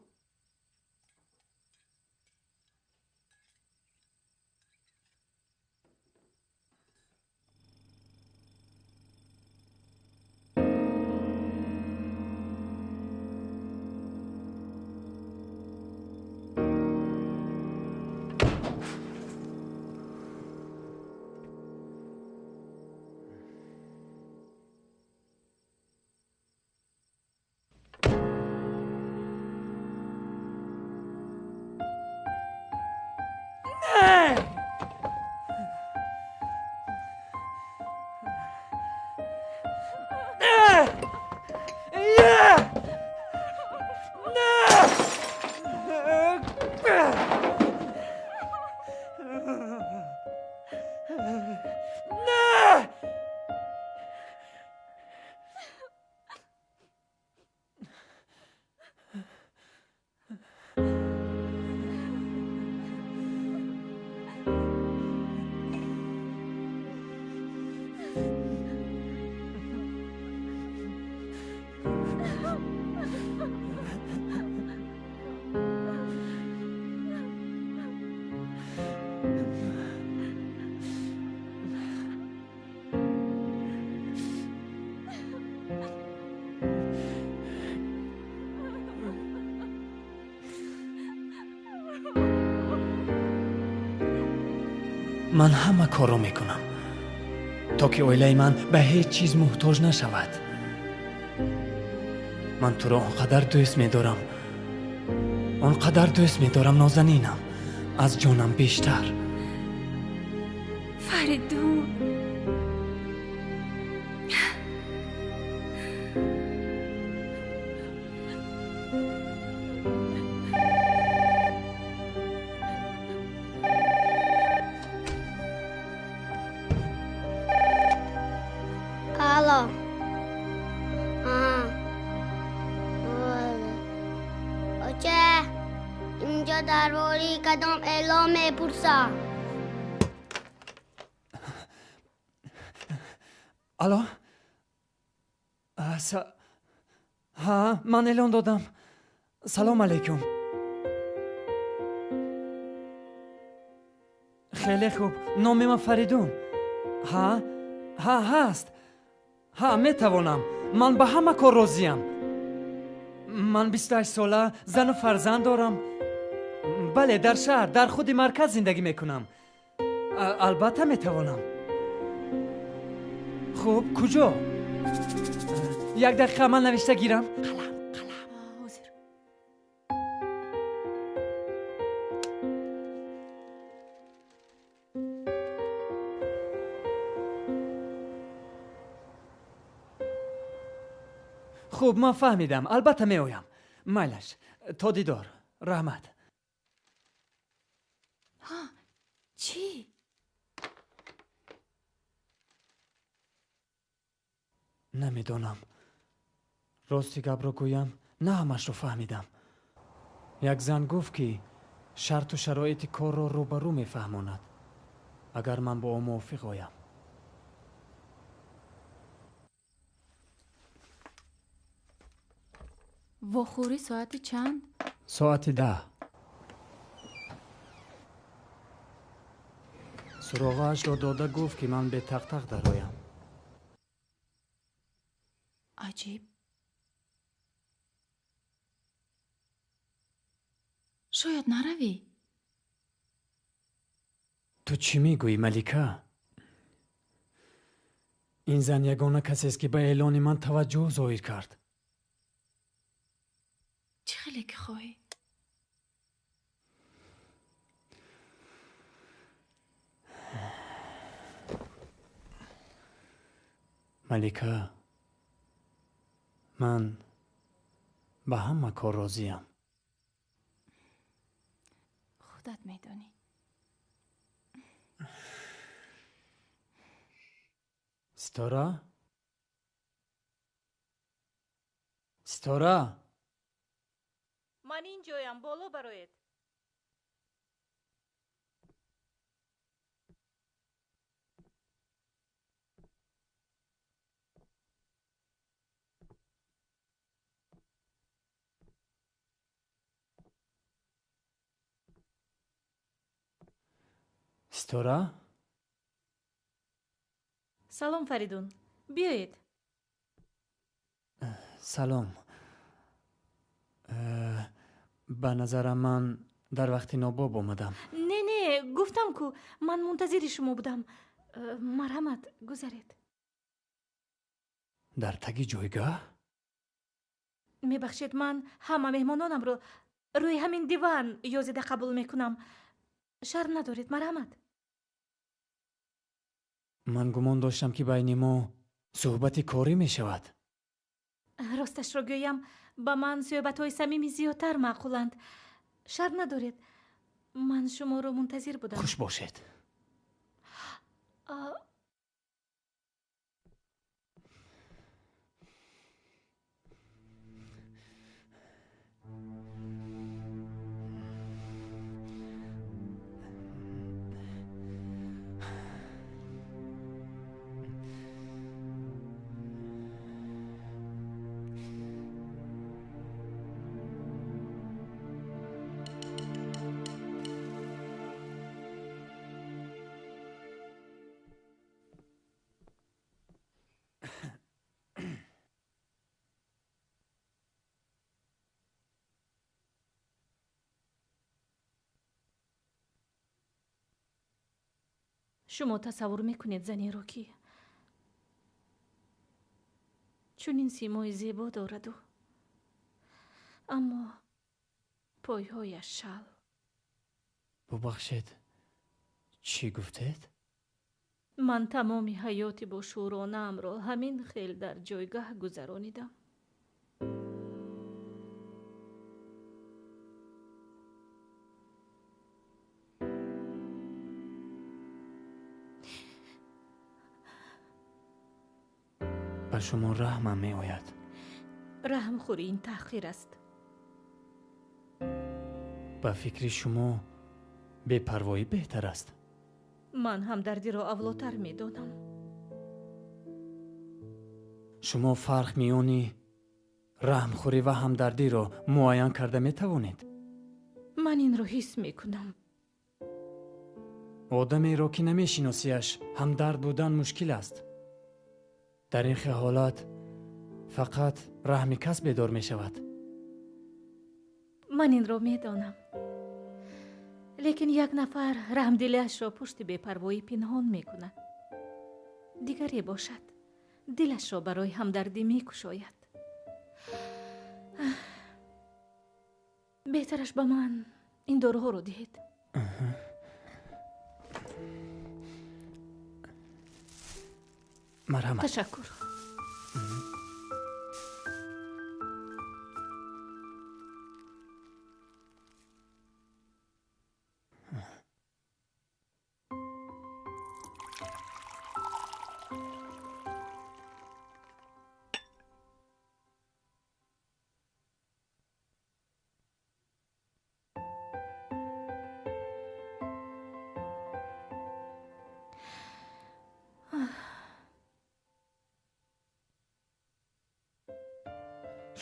Ман ҳама корро мекунам. То ки оилаи ман ба ҳеҷ чиз муҳтоҷ нашавад. Ман туро он қадар дӯст медорам, он қадар дӯст медорам, нозанинам, аз ҷонам бештар. Фаридун, Алло. Оча, инҷо дар бораи кадом эълон мепурсам? Алло? Ҳа, ман эълон додам. Салом алейкум. Хеле хуб. Номи ман Фаридун. Ҳа, ҳа, ҳаст. Ҳа, метавонам. Ман ба ҳама кор розиям. Ман 28 сола, зану фарзанд дорам. Бале, дар шаҳр, дар худи марказ зиндагӣ мекунам. Албатта метавонам. Хуб, куҷо? Як дақиқа ман навишта гирам. Қалам, қалам. Ҳозир. Хуб, ман фаҳмидам. Албатта меоям. Майлаш, то дидор. Раҳмат. Ҳа, чӣ? Намедонам. Рости гапро гӯям, на ҳамашро фаҳмидам. Як зан гуфт, ки шарту шароити корро рӯбарӯ мефаҳмонад, агар ман бо ӯ мувофиқ оям. Вохӯрӣ соати чанд? Соати 10. Суроғаашро дода гуфт, ки ман бетақтақ дароям. Аҷиб. Шояд наравӣ? Ту чӣ мегӯӣ, Малика? Ин зан ягона касест, ки ба эълони ман таваҷҷӯҳ зоҳир кард. Чӣ хеле ки хоҳӣ. Малика, ман ба ҳама кор розиям. Худат медонӣ. Ситора? Ситора? Ман ин ҷоям, боло бароед. Ситора? Салом, Фаридун. Биёед. Салом. Ба назарам ман дар вақти нобоб омадам. Не, не, гуфтам ку, ман мунтазири шумо будам. Марҳамат, гузаред. Дар таги ҷойгаҳ? Мебахшед, ман ҳама меҳмононамро рӯи ҳамин диван ёзида қабул мекунам. Шарм надоред, марҳамат. Ман гумон доштам, ки байни мо суҳбати корӣ мешавад. Росташро гӯям, ба ман суҳбатҳои самимӣ зиёдтар маъқуланд. Шарм надоред, ман шуморо мунтазир будам. Хуш бошед. Шумо тасаввур мекунед занеро, ки Чунин симои зебо дораду, аммо пойҳояш шал. Бубахшед, чӣ гуфтед? Ман тамоми ҳаёти бошӯронаамро ҳамин хел дар ҷойгаҳ гузаронидам. Ба шумо раҳмам меояд. Раҳмхӯрӣ ин таҳқир аст. Ба фикри шумо бепарвоӣ беҳтар аст? Ман ҳамдардиро авлотар медонам. Шумо фарқ миёни раҳмхӯрӣ ва ҳамдардиро муайян карда метавонед? Ман инро ҳис мекунам. Одамеро, ки намешиносиаш, ҳамдард будан мушкил аст. Дар ин хел ҳолат фақат раҳми кас бедор мешавад. Ман инро медонам. Лекин як нафар раҳмдилиашро пушти бепарвоӣ пинҳон мекунад. Дигаре бошад, дилашро барои ҳамдардӣ мекушояд. Беҳтараш ба ман ин доруҳоро диҳед. Марҳамат. Ташаккур.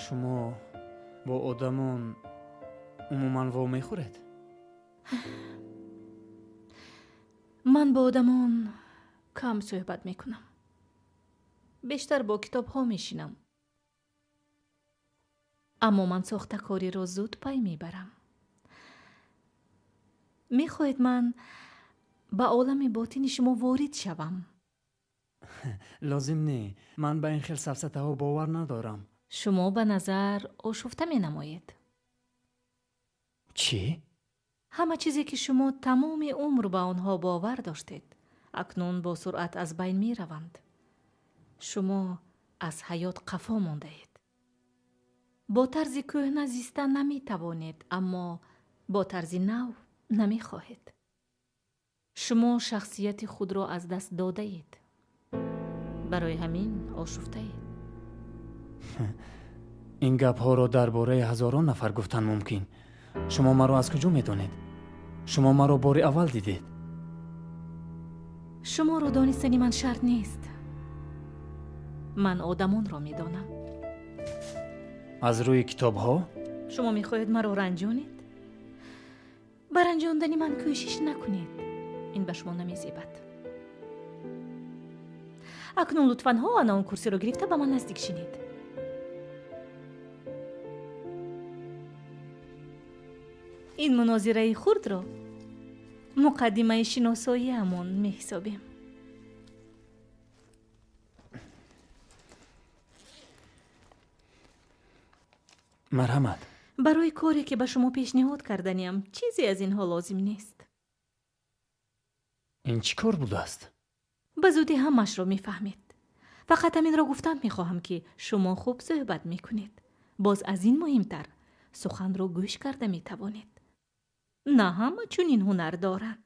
Шумо бо одамон умуман вомехӯред? Ман бо одамон кам суҳбат мекунам. Бештар бо китобҳо мешинам. Аммо ман сохтакориро зуд пай мебарам. Мехоҳед ман ба олами ботини шумо ворид шавам? Лозим не. Ман ба ин хел сафсатаҳо бовар надорам. Шумо ба назар ошуфта менамоед. Чӣ? Ҳама чизе, ки шумо тамоми умр ба онҳо бовар доштед, акнун бо суръат аз байн мераванд. Шумо аз ҳаёт қафо мондаед. Бо тарзи кӯҳна зиста наметавонед, аммо бо тарзи нав намехоҳед. Шумо шахсияти худро аз даст додаед. Барои ҳамин ошуфтаед. Ин гапҳоро дар бораи ҳазорон нафар гуфтан мумкин. Шумо маро аз куҷо медонед? Шумо маро бори аввал дидед. Шуморо донистани ман шарт нест. Ман одамонро медонам. Аз рӯи китобҳо? Шумо мехоҳед маро ранҷонед? Ба ранҷондани ман кӯшиш накунед. Ин ба шумо намезебад. Акнун лутфан ҳо ана он курсиро гирифта ба ман наздик шинед. Ин мунозираи хурдро муқаддимаи шиносоиамон меҳисобем. Марҳамат. Барои коре, ки ба шумо пешниҳод карданиам, чизе аз инҳо лозим нест. Ин чӣ кор будааст? Ба зудӣ ҳамаашро мефаҳмед. Фақат ҳаминро гуфтан мехоҳам, ки шумо хуб суҳбат мекунед. Боз аз ин муҳимтар, суханро гӯш карда метавонед. На ҳама чунин ҳунар доранд.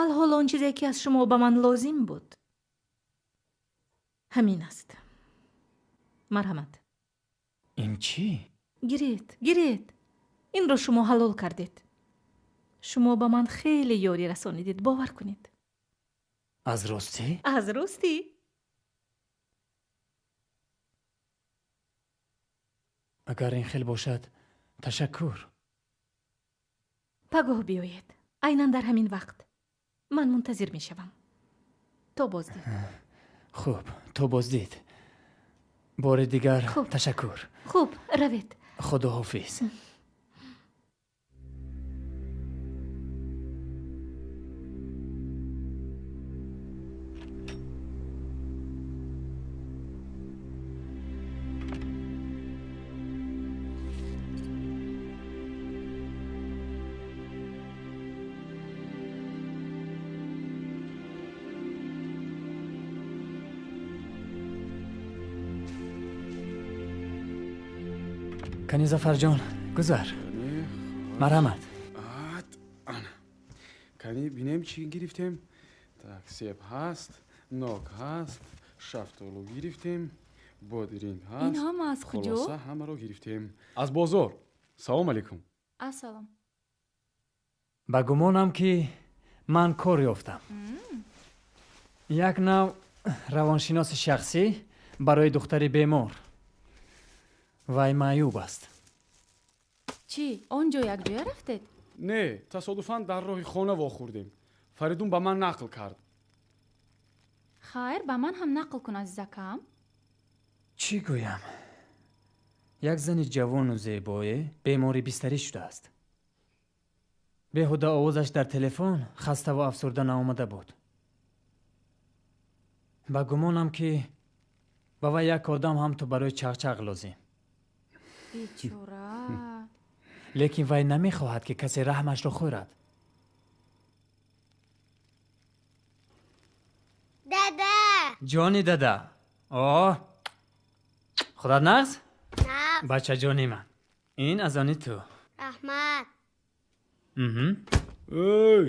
Алҳол он чизе, ки аз шумо ба ман лозим буд, ҳамин аст. Марҳамат. Ин чӣ? Гиред, гиред. Инро шумо ҳалол кардед. Шумо ба ман хеле ёрӣ расонидед, бовар кунед. Аз ростӣ? Аз ростӣ. Агар ин хел бошад, ташаккур. Пагоҳ биёед. Айнан дар ҳамин вақт. Ман мунтазир мешавам. То боздид. Хуб, то боздид. Бори дигар ташаккур. Хуб, равед. Худоҳофиз. Кани Зафарҷон, гузар. Марҳамат. Кани бинем чӣ гирифтем. Так, себ ҳаст, нок ҳаст, шафтолу гирифтем, бодиринг ҳаст. Ин ҳама аз куҷо? Хулоса ҳамаро гирифтем. Аз бозор. Салом алейкум. Ассалом. Ба гумонам, ки ман кор ёфтам. Як нав равоншиноси шахсӣ барои духтари бемор. Вай маъюб аст. Чӣ, он ҷо якҷоя рафтед? Не, тасодуфан дар роҳи хона вохӯрдем. Фаридун ба ман нақл кард. Хайр, ба ман ҳам нақл кун, азизакам. Чӣ гӯям? Як зани ҷавону зебое бемори бистарӣ шудааст. Беҳуда овозаш дар телефон хаставу афсурда наомада буд. Ба гумонам, ки ба вай як одам ҳам ту барои чақчақ лозим. Бечора. Лекин вай намехоҳад, ки касе раҳмашро хӯрад. Дада! Ҷони дада. О, худат нағз? Нағз. Бачаҷони ман, ин аз они ту. Раҳмат. Эй,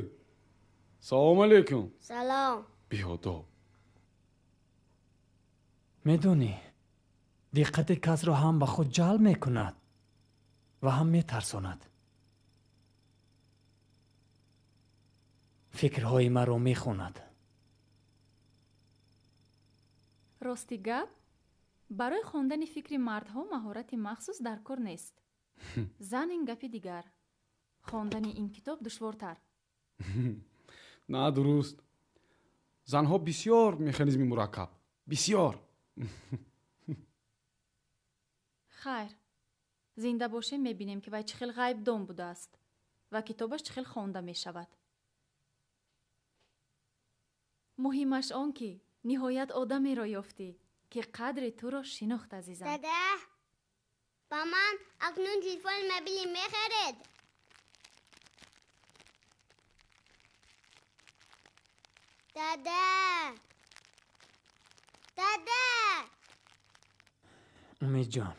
салом алейкум. Салом. Беодоб. Медонӣ, диққати касро ҳам ба худ ҷалб мекунад ва ҳам метарсонад. Фикрҳои маро мехонад. Рости гап, барои хондани фикри мардҳо маҳорати махсус дар кор нест. Зан ин гапи дигар. Хондани ин китоб душвортар. На, дуруст. Занҳо бисёр механизми мураккаб. Бисёр. Хайр, зинда бошем, мебинем, ки вай чӣ хел ғайбдон будааст ва китобаш чӣ хел хонда мешавад. Муҳимаш он, ки ниҳоят одамеро ёфтӣ, ки қадри туро шинохт, азизам. Дада, ба ман акнун телефони мобилӣ мехаред? Дада! Дада! Умедҷон,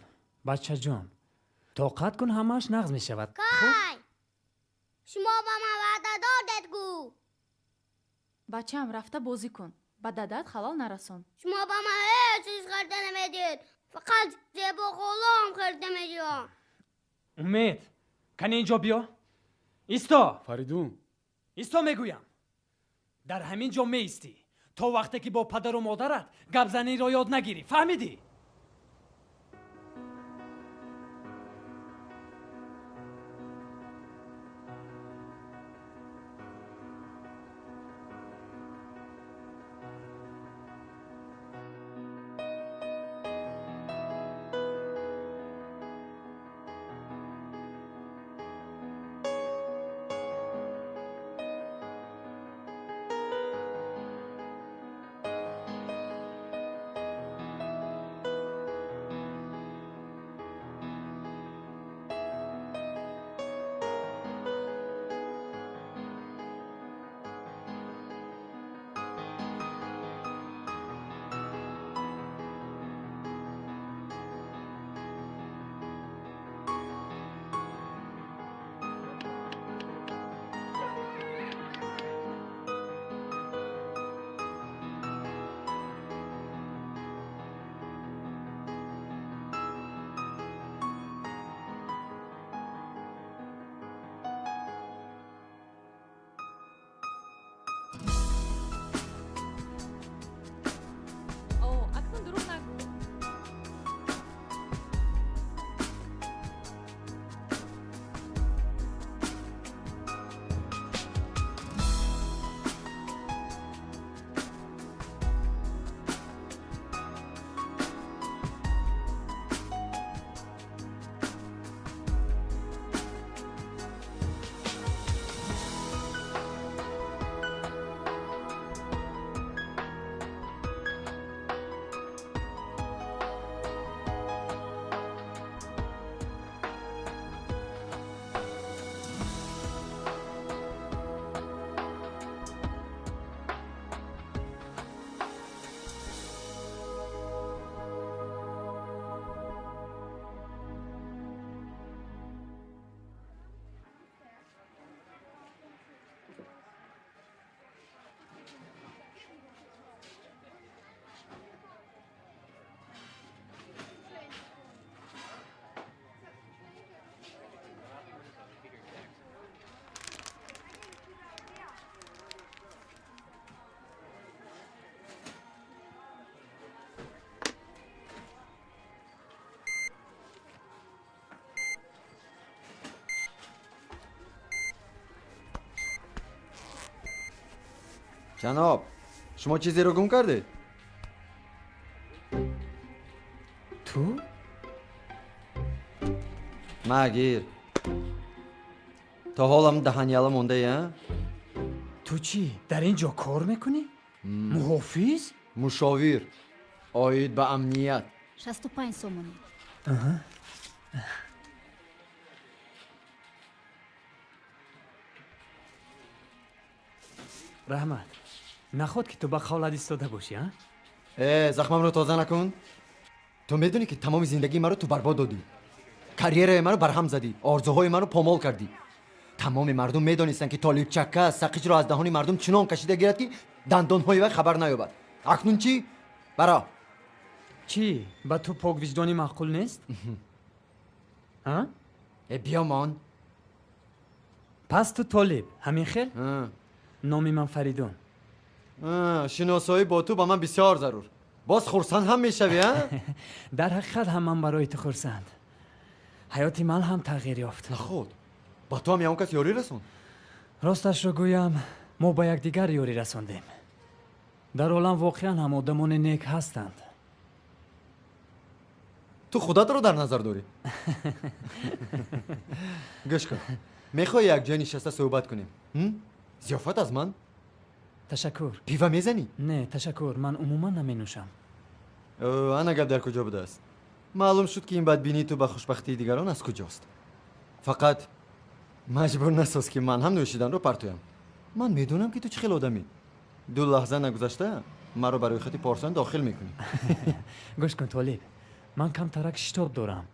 бачаҷон, тоқат кун, ҳамааш нағз мешавад. Кай? Шумо ба ман ваъда додед гӯ. Бачаам, рафта бозӣ кун, ба дадат халал нарасон. Шумо ба ман ҳеҷ чиз харида намедиҳед, фақат зебо ғулом харида медиҳам. Умед, кани инҷо биё. Исто! Фаридун. Исто мегӯям. Дар ҳамин ҷо меистӣ то вақте ки бо падару модарат гапзаниро ёд нагирӣ. Фаҳмидӣ? Ҷаноб, шумо чизеро гум кардед? Ту? Магир. То ҳолам даҳаняла мондаи, а? Ту чӣ, дар ин ҷо кор мекунӣ? Муҳофиз? Мушовир. Оид ба амният. 65 сомонӣ. Раҳмат. Наход ки ту ба қавлат истода бошӣ, а? Э, захмамро тоза накун. Ту медонӣ ки тамоми зиндагии маро ту барбод додӣ. Карьераи маро барҳам задӣ, орзуҳои маро помол кардӣ. Тамоми мардум медонистанд ки Толибчакка сақиҷро аз даҳони мардум чунон кашида гирад ки дандонҳои вай хабар наёбад. Акнун чӣ? Бара. Чӣ? Ба ту поквиҷдонӣ маъқул нест? А? Э, биёмон. Пас ту Толиб, ҳамин хел? Номи ман Фаридун. Шиносоӣ бо ту ба ман бисёр зарур. Боз хурсанд ҳам мешавӣ, а? Дар ҳақиқат ҳам ман барои ту хурсанд. Ҳаёти ман ҳам тағйир ёфт. Наход, ба ту ҳам ягон кас ёрӣ расонд? Росташро гӯям, мо ба якдигар ёрӣ расондем. Дар олам воқеан ҳам одамони нек ҳастанд. Ту худатро дар назар дорӣ? Гӯш кун, мехоҳӣ якҷоя нишаста суҳбат кунем? Зиёфат аз ман? Ташаккур. Пива мезанӣ? Не, ташаккур, ман умуман наменӯшам. Ана гап дар куҷо будааст? Маълум шуд ки ин бадбинии ту ба хушбахтии дигарон аз куҷост. Фақат маҷбур насоз ки ман ҳам нӯшиданро партоям. Ман медонам ки ту чӣ хел одамӣ. Ду лаҳза нагузашта маро ба рӯйхати порсон дохил мекунӣ. Гӯш кун, Толиб, ман камтарак шитоб дорам.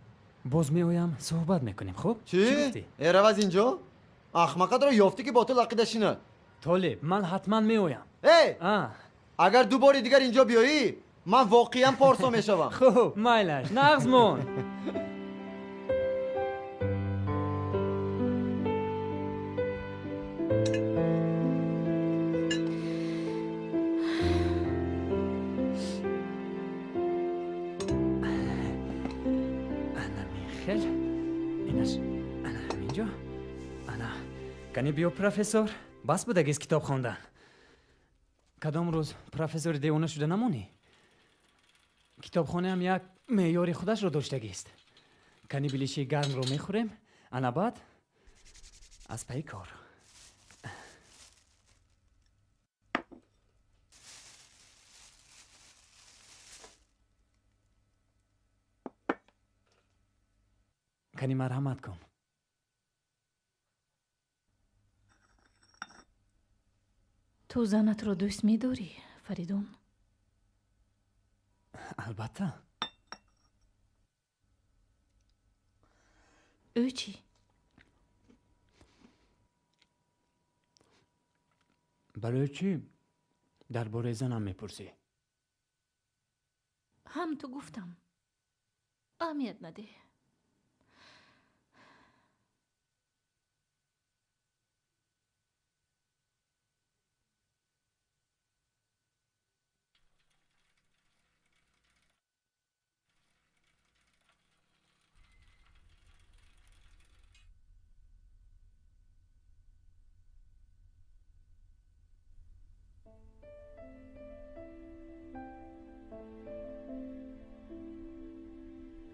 Боз меоям, суҳбат мекунем, хуб? Чӣ? Э, рав аз инҷо? Ахмақатро ёфтӣ ки бо ту лақида шинад. Толиб, ман ҳатман меоям. Эй! Агар ду бори дигар инҷо биёӣ, ман воқеан порсо мешавам. Хуб, майлаш, нағз мон. Ана михел, инаш, ана ҳаминҷо, ана. Кани биё, профессор. Бас будагист китоб хондан. Кадом рӯз профессори девона шуда намонӣ? Китобхонаам як меъёри худашро доштагист. Кани билиши гармро мехӯрем, ана баъд аз пайи кор. Кани марҳамат кун. Ту занатро дӯст медорӣ, Фаридун? Албатта. Ӯ чӣ? Барои чӣ дар бораи занам мепурсӣ? Ҳам ту гуфтам. Аҳамият надеҳ.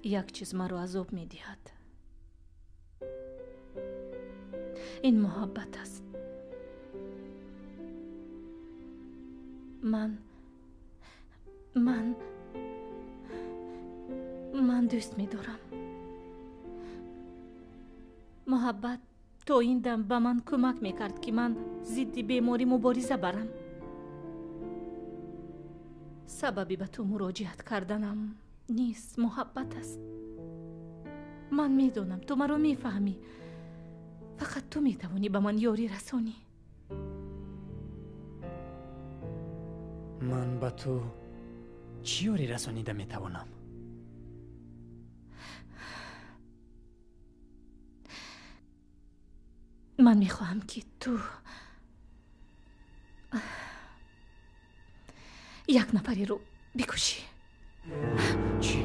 Як чиз маро азоб медиҳад. Ин муҳаббат аст. Ман дӯст медорам. Муҳаббат то ин дам ба ман кӯмак мекард, ки ман зидди беморӣ мубориза барам. Сабаби ба ту муроҷиат карданам низ муҳаббат аст. Ман медонам, ту маро мефаҳмӣ. Фақат ту метавонӣ ба ман ёрӣ расонӣ. Ман ба ту чӣ ёрӣ расонида метавонам? Ман мехоҳам, ки ту як нафареро бикушӣ. Чӣ?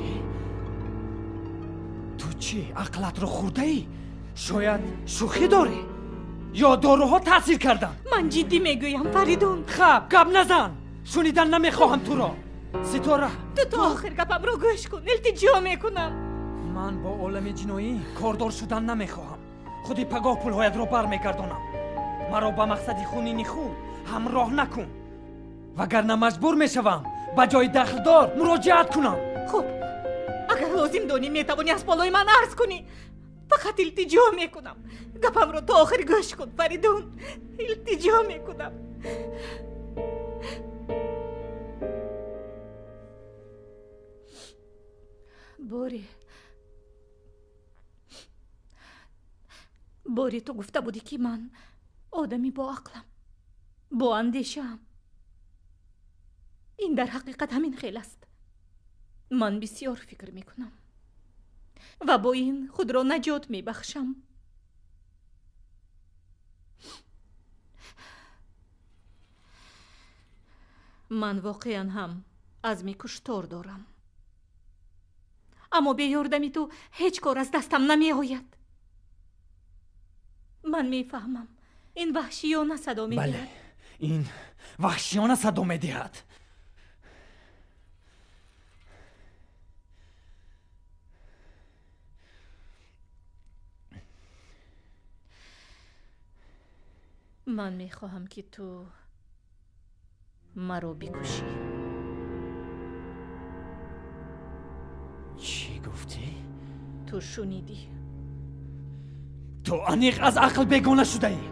Ту чӣ? Ақлатро хӯрдаӣ? Шояд шӯхӣ дорӣ? Ё доруҳо таъсир карданд? Ман ҷиддӣ мегӯям, Фаридун. Хаб, гап назан. Шунидан намехоҳам туро. Ситора. Ту то охир гапамро гӯш кун, илтиҷо мекунам. Ман бо олами ҷиноӣ кордор шудан намехоҳам. Худи пагоҳ пулҳоятро бармегардонам. Маро ба мақсади хунини худ ҳамроҳ накун. Вагарна маҷбур мешавам ба ҷои дахлдор муроҷиат кунам. Хуб, агар лозим донӣ метавонӣ аз болои ман арз кунӣ. Фақат илтиҷо мекунам. Гапамро то охир гӯш кун, Фаридун. Илтиҷо мекунам. Бори бори ту гуфта будӣ, ки ман одами боақлам, боандешаам. Ин дар ҳақиқат ҳамин хел аст. Ман бисёр фикр мекунам ва бо ин худро наҷот мебахшам. Ман воқеан ҳам азми куштор дорам, аммо бе ёрдами ту ҳеҷ кор аз дастам намеояд. Ман мефаҳмам, ин ваҳшиёна садо медиҳад. Бале, ин ваҳшиёна садо медиҳад. Ман мехоҳам, ки ту маро бикушӣ. Чӣ гуфтӣ? Ту шунидӣ. Ту аниқ аз ақл бегона шудаӣ.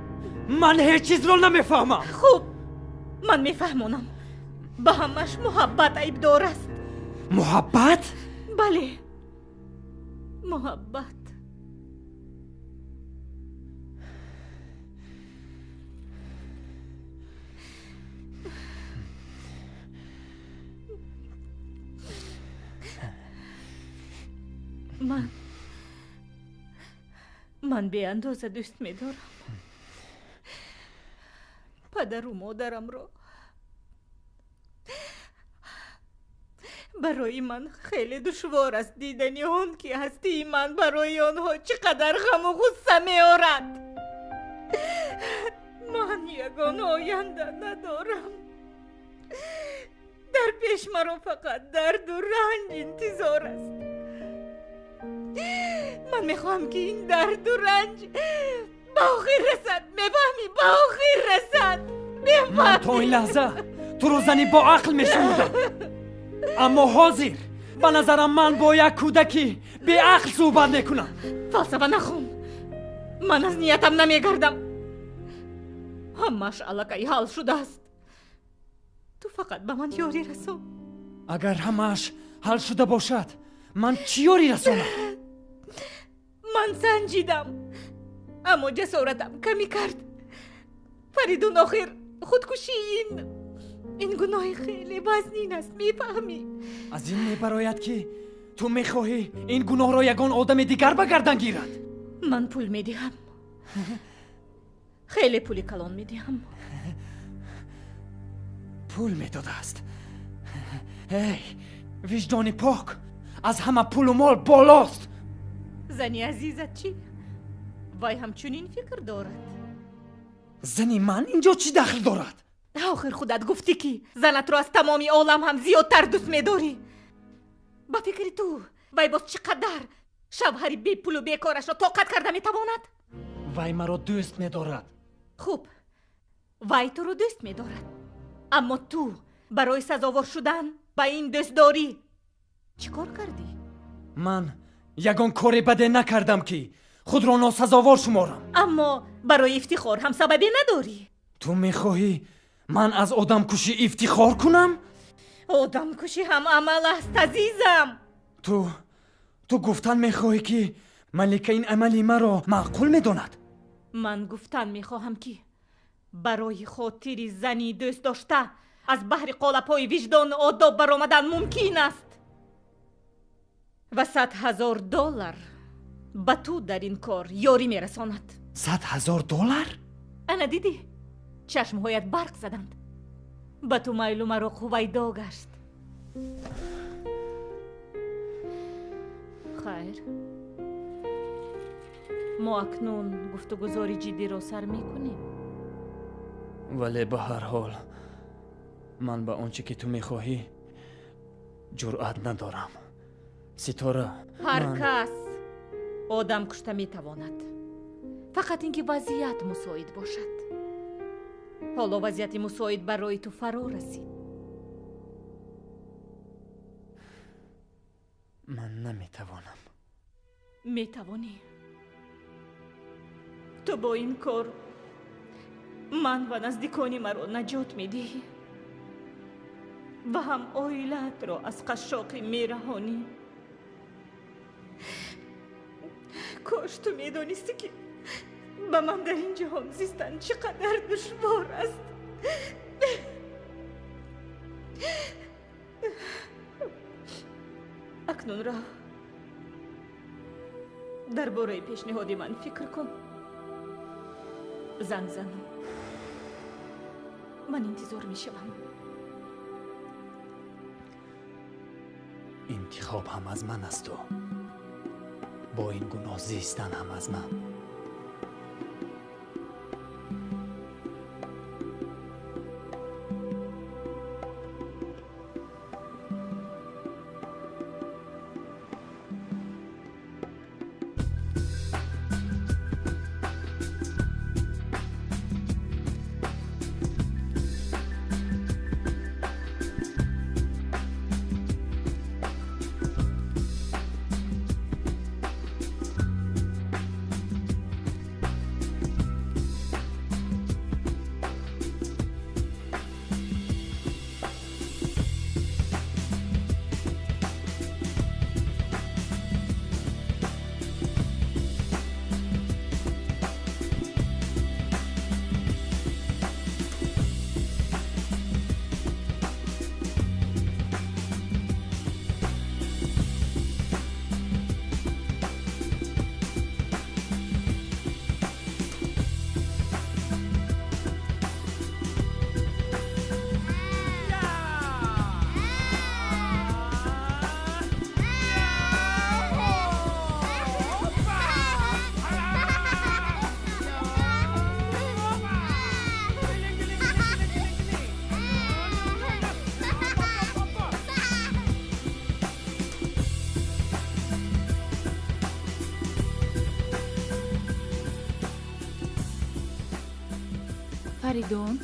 Ман ҳеҷ чизро намефаҳмам. Хуб, ман мефаҳмонам. Ба ҳамаш муҳаббат айбдор аст. Муҳаббат? Бале, муҳаббат. Ман беандоза дӯст медорам падару модарамро. Барои ман хеле душвор аст дидани он, ки ҳастии ман барои онҳо чӣ қадар ғаму ғусса меорад. Ман ягон оянда надорам. Дар пеш маро фақат дарду ранҷ интизор аст. Ман мехоҳам, ки ин дарду ранҷ ба охир расад. Мефаҳмӣ? Ба охир расад. Ман то ин лаҳза туро зани боақл мешумурдам, аммо ҳозир ба назарам ман бо як кӯдаки беақл суҳбат мекунам. Фалсафа нахон. Ман аз ниятам намегардам. Ҳамааш аллакай ҳал шудааст. Ту фақат ба ман ёрӣ расон. Агар ҳамааш ҳал шуда бошад, ман чӣ ёрӣ расонам? Ман санҷидам, аммо ҷасоратам камӣ кард. Фаридун, охир худкушӣ ин гуноҳи хеле вазнин аст, мефаҳмӣ? Аз ин мебарояд, ки ту мехоҳӣ ин гуноҳро ягон одами дигар ба гардан гирад. Ман пул медиҳам, хеле пули калон медиҳам. Пул медодааст. Эй, виҷдони пок аз ҳама пулу мол болост. Зани азизат чӣ? Вай ҳамчунин фикр дорад. Зани ман инҷо чӣ дахл дорад? Охир худат гуфтӣ, ки занатро аз тамоми олам ҳам зиёдтар дӯст медорӣ. Ба фикри ту вай боз чӣ қадар шавҳари бепулу бекорашро тоқат карда метавонад? Вай маро дӯст медорад. Хуб, вай туро дӯст медорад, аммо ту барои сазовор шудан ба ин дӯстдорӣ чӣ кор кардӣ? Ман ягон кори баде накардам, ки худро носазовор шуморам. Аммо барои ифтихор ҳам сабабе надорӣ. Ту мехоҳӣ ман аз одамкушӣ ифтихор кунам? Одамкушӣ ҳам амал аст, азизам. Ту гуфтан мехоҳӣ, ки малика ин амали маро маъқул медонад? Ман гуфтан мехоҳам, ки барои хотири зани дӯст дошта аз баҳри қолабҳои виҷдону одоб баромадан мумкин аст ва 100 000 доллар ба ту дар ин кор ёрӣ мерасонад. 100 000 доллар? Ана дидӣ, чашмҳоят барқ заданд. Ба ту майлу мароқ ҳувайдо гашт. Хайр. Мо акнун гуфтугузори ҷиддиро сар мекунем. Вале ба ҳар ҳол ман ба он чӣ ки ту мехоҳӣ ҷуръат надорам. Ситора, ҳар кас одам кушта метавонад, фақат ин ки вазъият мусоид бошад. Ҳоло вазъияти мусоид барои ту фаро расид. Ман наметавонам. Метавонӣ. Ту бо ин кор ман ва наздикони маро наҷот медиҳӣ ва ҳам оилаатро аз қашшоқӣ мераҳонӣ. Кош ту медонистӣ, ки ба ман дар ин ҷаҳон зистан чӣ қадар душвор аст. Акнун рав, дар бораи пешниҳоди ман фикр кун. Занг занам, ман интизор мешавам. Интихоб ҳам аз ман асту бо ин гуноҳ зистан ҳам аз ман. Фаридун,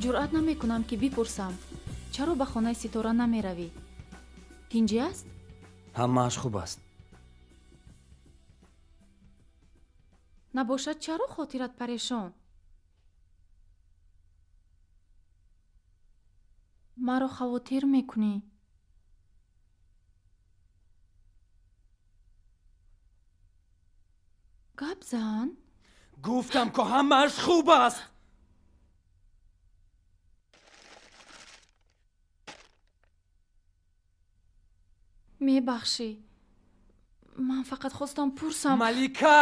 ҷуръат намекунам ки бипурсам, чаро ба хонаи Ситора намеравӣ? Тинҷӣ аст? Ҳамааш хуб аст. Набошад, чаро хотират парешон? Маро хавотир мекунӣ. Гап зан. Гуфтам, ки ҳамааш хуб аст. Мебахшӣ, ман фақат хостам пурсам. Малика!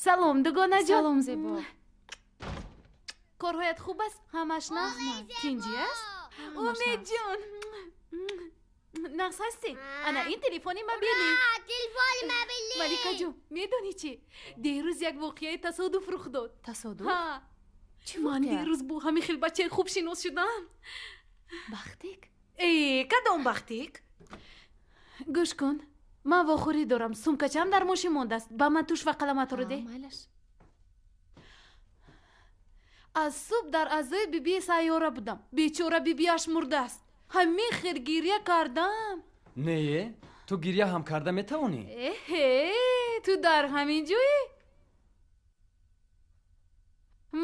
Салом, дугонаҷон. Салом, Зебо. Корҳоят хуб аст? Ҳамаш нағз? Тинҷӣ аст? Умедҷон, нағз ҳастӣ? Ана ин телефони мобилӣ. Телефони мобилӣ. Маликаҷон, медонӣ чӣ? Дерӯз як воқеаи тасодуф рух дод. Тасодуф? Чӣ? Ман дерӯз бо ҳамин хел бачаи хуб шинос шудам. Бахтик? Э, кадом бахтик? Гӯш кун, ман вохӯрӣ дорам, сумкачам дар мошин мондааст. Ба ман туш ва қаламатро деҳ. Аз субҳ дар аъзои бибии Сайёра будам. Бечора бибиаш мурдааст. Ҳамин хел гиря кардам. Не, ту гиря ҳам карда метавонӣ? Эҳе, ту дар ҳамин ҷоӣ?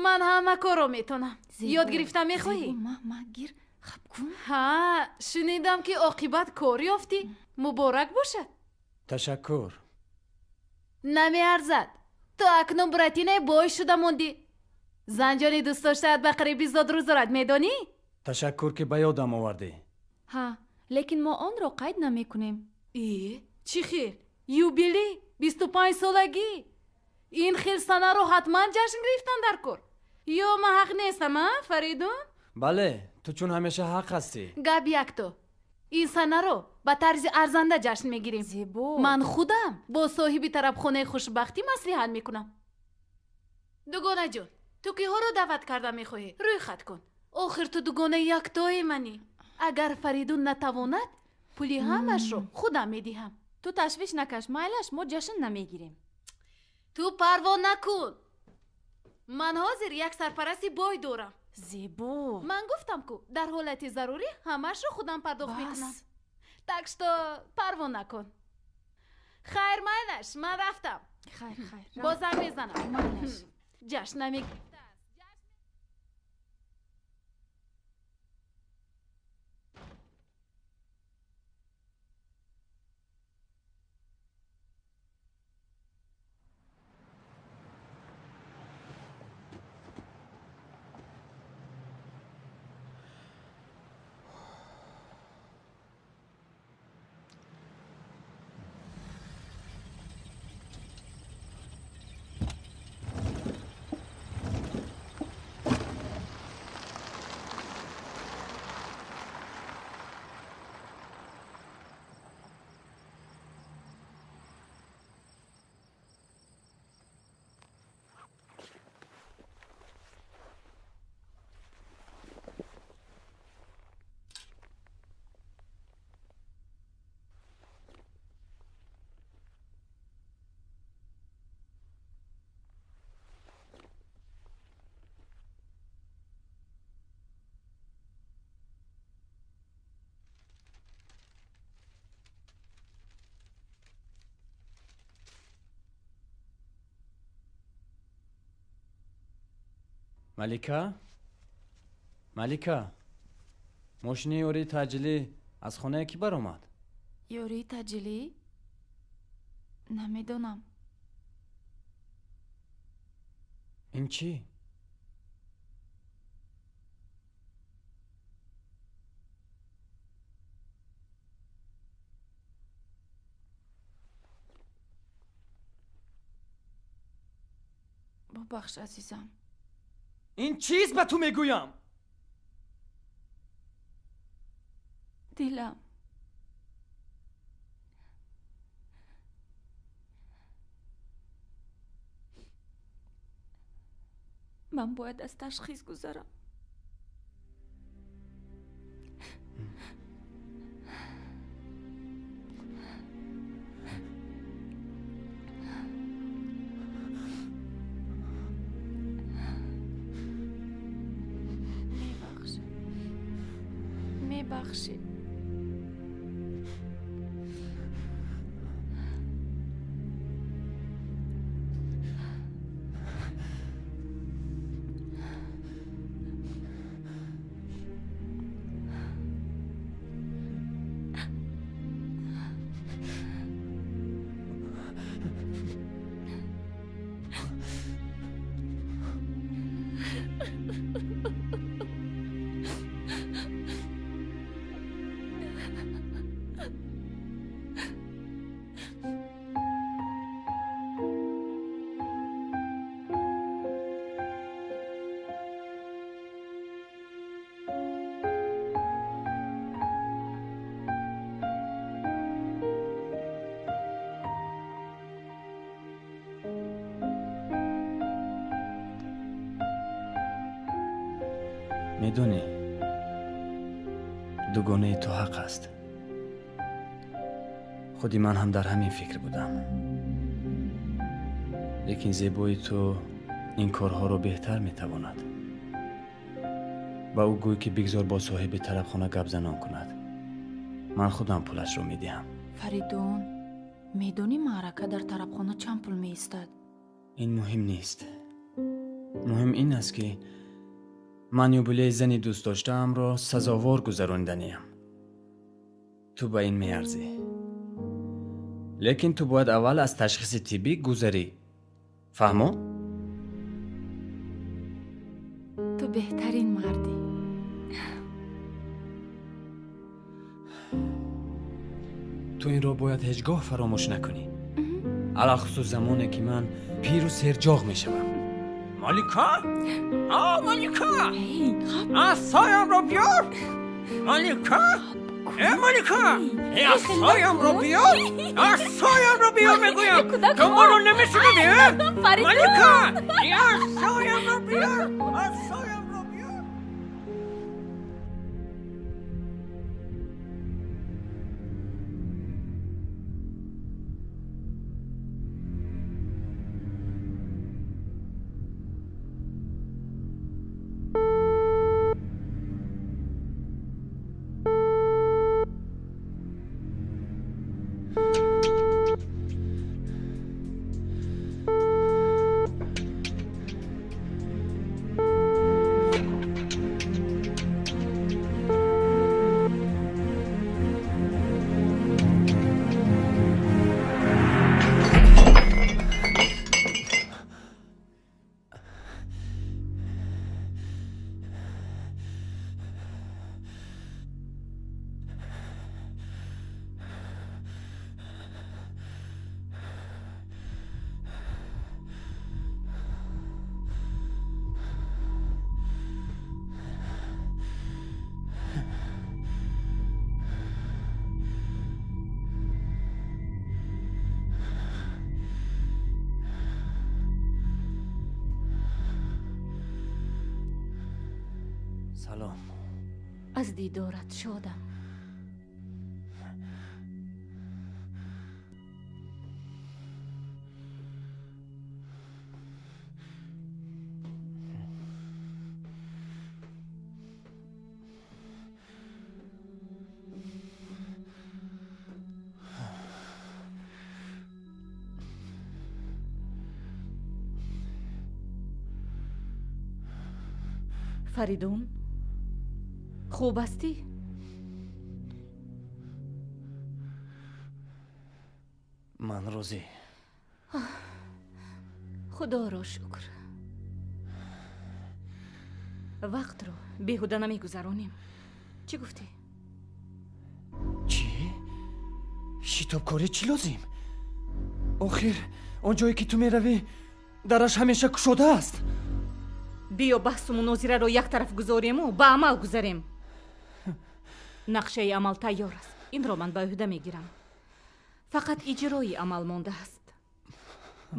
Ман ҳама корро метонам. Ёд гирифта мехоҳӣ? Ма гир, хаб кун. Ҳа, шунидам, ки оқибат кор ёфтӣ. Муборак бошад. Ташаккур. Намеарзад. Ту акнун братинаи бой шуда мондӣ. Занҷони дӯстдоштаат ба қариби зодрӯз дорад, медонӣ? Ташаккур, ки ба ёдам овардӣ. Ҳа, лекин мо онро қайд намекунем. Э, чӣ хел? Юбилей, 25 солагӣ. Ин хел санаро ҳатман ҷашн гирифтан дар кор. Ё ман ҳақ нестам, а, Фаридун? Бале, ту чун ҳамеша ҳақ ҳастӣ. Гап якто. Ин санаро ба тарзи арзанда ҷашн мегирем. Зебо. Ман худам бо соҳиби тарабхонаи хушбахтӣ маслиҳат мекунам. Дугонаҷон, ту киҳоро даъват карда мехоҳӣ? Рӯйхат кун. Охир ту дугонаи яктои манӣ. Агар Фаридун натавонад, пули ҳамашро худам медиҳам. Ту ташвиш накаш, майлаш, мо ҷашн намегирем. Ту парво накун. Ман ҳозир як сарпарасти бой дорам. Зебо. Ман гуфтам ку, дар ҳолати зарурӣ ҳамашро худам пардохт мекунам. Так что парво накун. Хайр, майлаш, ман рафтам. Хайр, хайр. Боз занг мезанам. Майлаш. Ҷашн намегирем. Малика? Малика, мошини ёрии таъҷилӣ аз хонае кӣ баромад? Ёрии таъҷилӣ? Намедонам. Ин чӣ? Бубахш, азизам. Ин чиз ба ту мегӯям? Дилам. Ман бояд аз ташхис гузарам. Мебахшӣ. Медонӣ, дугонаи ту ҳақ аст. Худи ман ҳам дар ҳамин фикр будам. Лекин зебои ту ин корҳоро беҳтар метавонад. Ба ӯ гӯй, ки бигзор бо соҳиби тарабхона гапзанон кунад. Ман худам пулашро медиҳам. Фаридун, медонӣ маърака дар тарабхона чанд пул меистад? Ин муҳим нест. Муҳим ин аст, ки ман юбилеи зани дӯстдоштаамро сазовор гузарониданиям. Ту ба ин меарзӣ. Лекин ту бояд аввал аз ташхиси тиббӣ гузарӣ. Фаҳмо? Ту беҳтарин мардӣ. Ту инро бояд ҳеҷ гоҳ фаромӯш накунӣ. Алалхусус замоне ки ман пиру серҷоғ мешавам. Малика? А, Малика! Асоямро биёр! Малика? Э, Малика! Э, асоямро биёр! Асоямро биёр, мегӯям! Ту маро намешунавӣ, э? Малика! Э, асоямро биёр! Асоямро биёр! Салом. Аз дидорат шодам. Фаридун, хуб ҳастӣ? Ман розӣ. Худоро шукр. Вақтро беҳуда намегузаронем. Чӣ гуфтӣ? Чӣ? Шитобкорӣ чӣ лозим? Охир он ҷое ки ту меравӣ, дараш ҳамеша кушода аст. Биё баҳсу мунозираро як тараф гузорему ба амал гузарем. Нақшаи амал тайёр аст. Инро ман ба ӯҳда мегирам. Фақат иҷрои амал мондааст.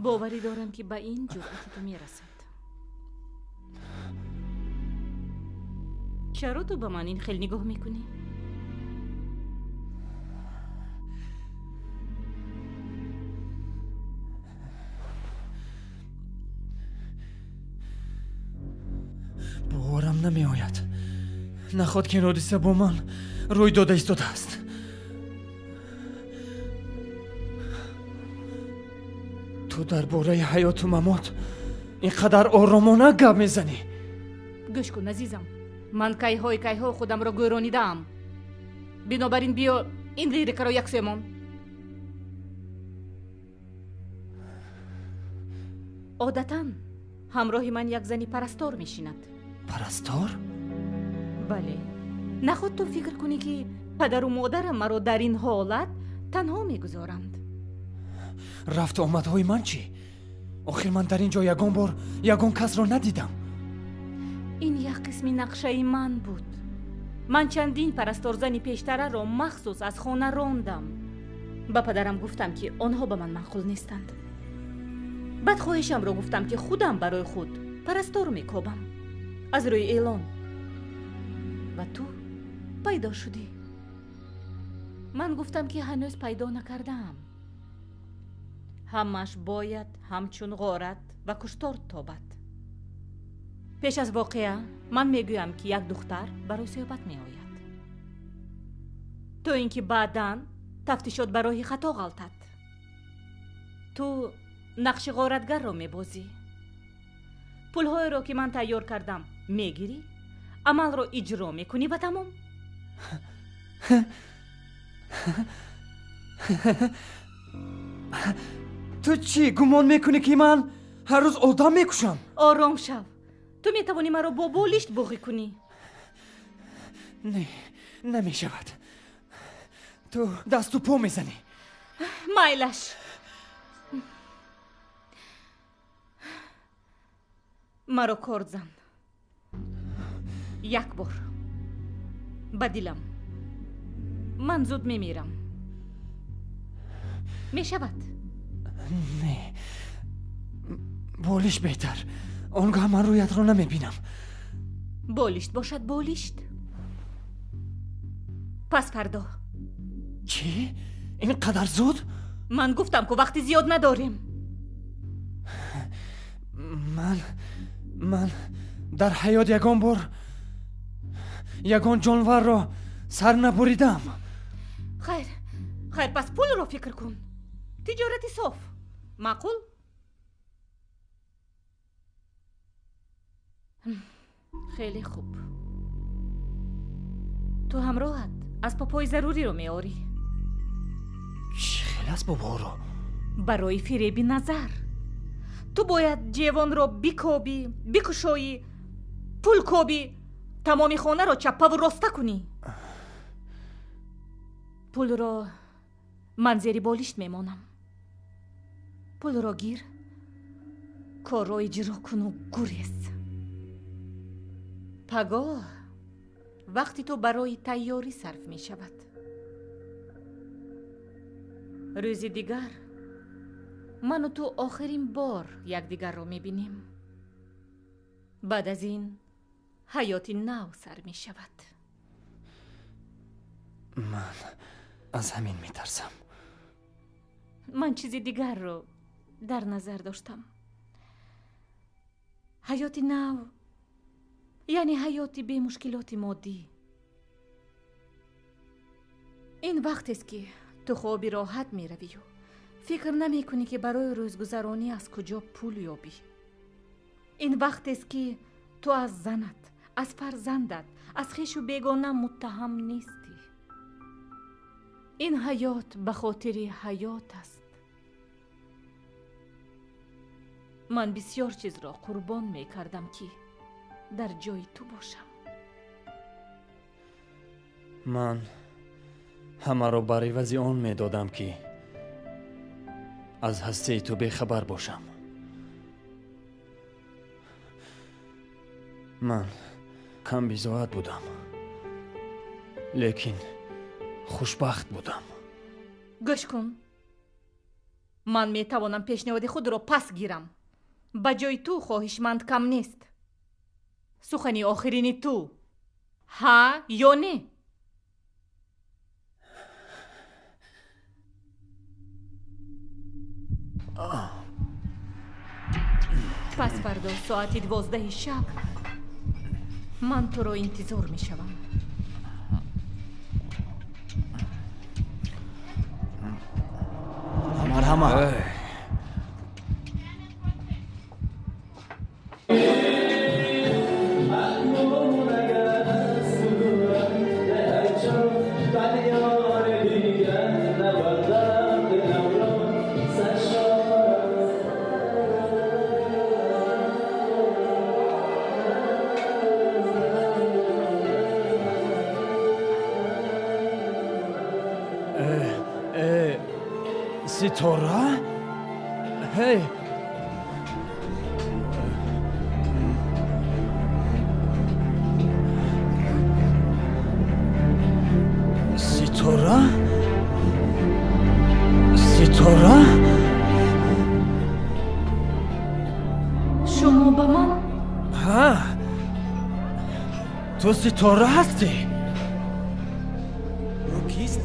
Боварӣ дорам, ки ба ин ҷуръати ту мерасад. Чаро ту ба ман ин хел нигоҳ мекунӣ? Боварам намеояд. Наход ки ин ҳодиса бо ман рӯй дода истодааст. Ту дар бораи ҳаёту мамот ин қадар оромона гап мезанӣ. Гӯш кун, азизам, ман кайҳои кайҳо худамро гӯронидаам. Бинобар ин биё ин лирикаро яксӯямон. Одатан ҳамроҳи ман як зани парастор мешинад. Парастор? Бале. Наход ту фикр кунӣ, ки падару модарам маро дар ин ҳолат танҳо мегузоранд. Рафту омадҳои ман чӣ? Охир ман дар ин ҷо ягон бор ягон касро надидам. Ин як қисми нақшаи ман буд. Ман чандин парасторзани пештараро махсус аз хона рондам. Ба падарам гуфтам, ки онҳо ба ман маъқул нестанд. Баъд хоҳишамро гуфтам, ки худам барои худ парастор мекобам аз рӯи эълон. Ва ту пайдо шудӣ. Ман гуфтам, ки ҳанӯз пайдо накардаам. Ҳамааш бояд ҳамчун ғорат ва куштор тобад. Пеш аз воқеа ман мегӯям, ки як духтар барои суҳбат меояд, то ин ки баъдан тафтишот ба роҳи хато ғалтад. Ту нақши ғоратгарро мебозӣ. Пулҳоеро, ки ман тайёр кардам, мегирӣ, амалро иҷро мекунӣ ва тамом. Ту чӣ гумон мекунӣ, ки ман ҳар рӯз одам мекушам? Ором шав. Ту метавонӣ маро бо болишт боғӣ кунӣ. Не, намешавад. Ту дасту по мезанӣ. Майлаш. Маро корд зан. Як бор. Ба дилам. Ман зуд мемирам. Мешавад? Не. Болишт беҳтар. Он гоҳ ман рӯятро намебинам. Болишт бошад, болишт. Пас фардо. Чӣ? Ин қадар зуд? Ман гуфтам, ку вақти зиёд надорем. Ман дар ҳаёт ягон бор ягон ҷонварро сар набуридам. Хайр, хайр, пас пулро фикр кун. Тиҷорати соф. Маъқул? Хеле хуб. Ту ҳамроҳат асбобҳои заруриро меорӣ. Чӣ хел асбобҳоро? Барои фиреби назар. Ту бояд ҷевонро бикобӣ, бикушоӣ, пул кобӣ, тамоми хонаро чаппаву роста кунӣ. Пулро ман зери болишт мемонам. Пулро гир, корро иҷро куну гурез. Пагоҳ вақти ту барои тайёрӣ сарф мешавад. Рӯзи дигар ману ту охирин бор якдигарро мебинем. Баъд аз ин ҳаёти нав сар мешавад. Ман аз ҳамин метарсам. Ман чизи дигарро дар назар доштам. Ҳаёти нав яъне ҳаёти бемушкилоти моддӣ. Ин вақтест, ки ту хоби роҳат меравию фикр намекунӣ, ки барои рӯзгузаронӣ аз куҷо пул ёбӣ. Ин вақтест, ки ту аз занат, аз фарзандат, аз хешу бегона муттаҳам нестӣ. Ин ҳаёт ба хотири ҳаёт аст. Ман бисёр чизро қурбон мекардам, ки дар ҷои ту бошам. Ман ҳамаро бар ивази он медодам, ки аз ҳастии ту бехабар бошам. Ман камбизоат будам, лекин хушбахт будам. Гӯш кун, ман метавонам пешниҳоди худро пас гирам. Ба ҷои ту хоҳишманд кам нест. Сухани охирини ту ҳа ё не? Пас фардо соати 12 шаб ман туро интизор мешавам. Марҳамат. Ситора? Ҳей! Ситора? Ситора? Шумо ба ман? Ҳа! Ту Ситора ҳастӣ? Ӯ кист?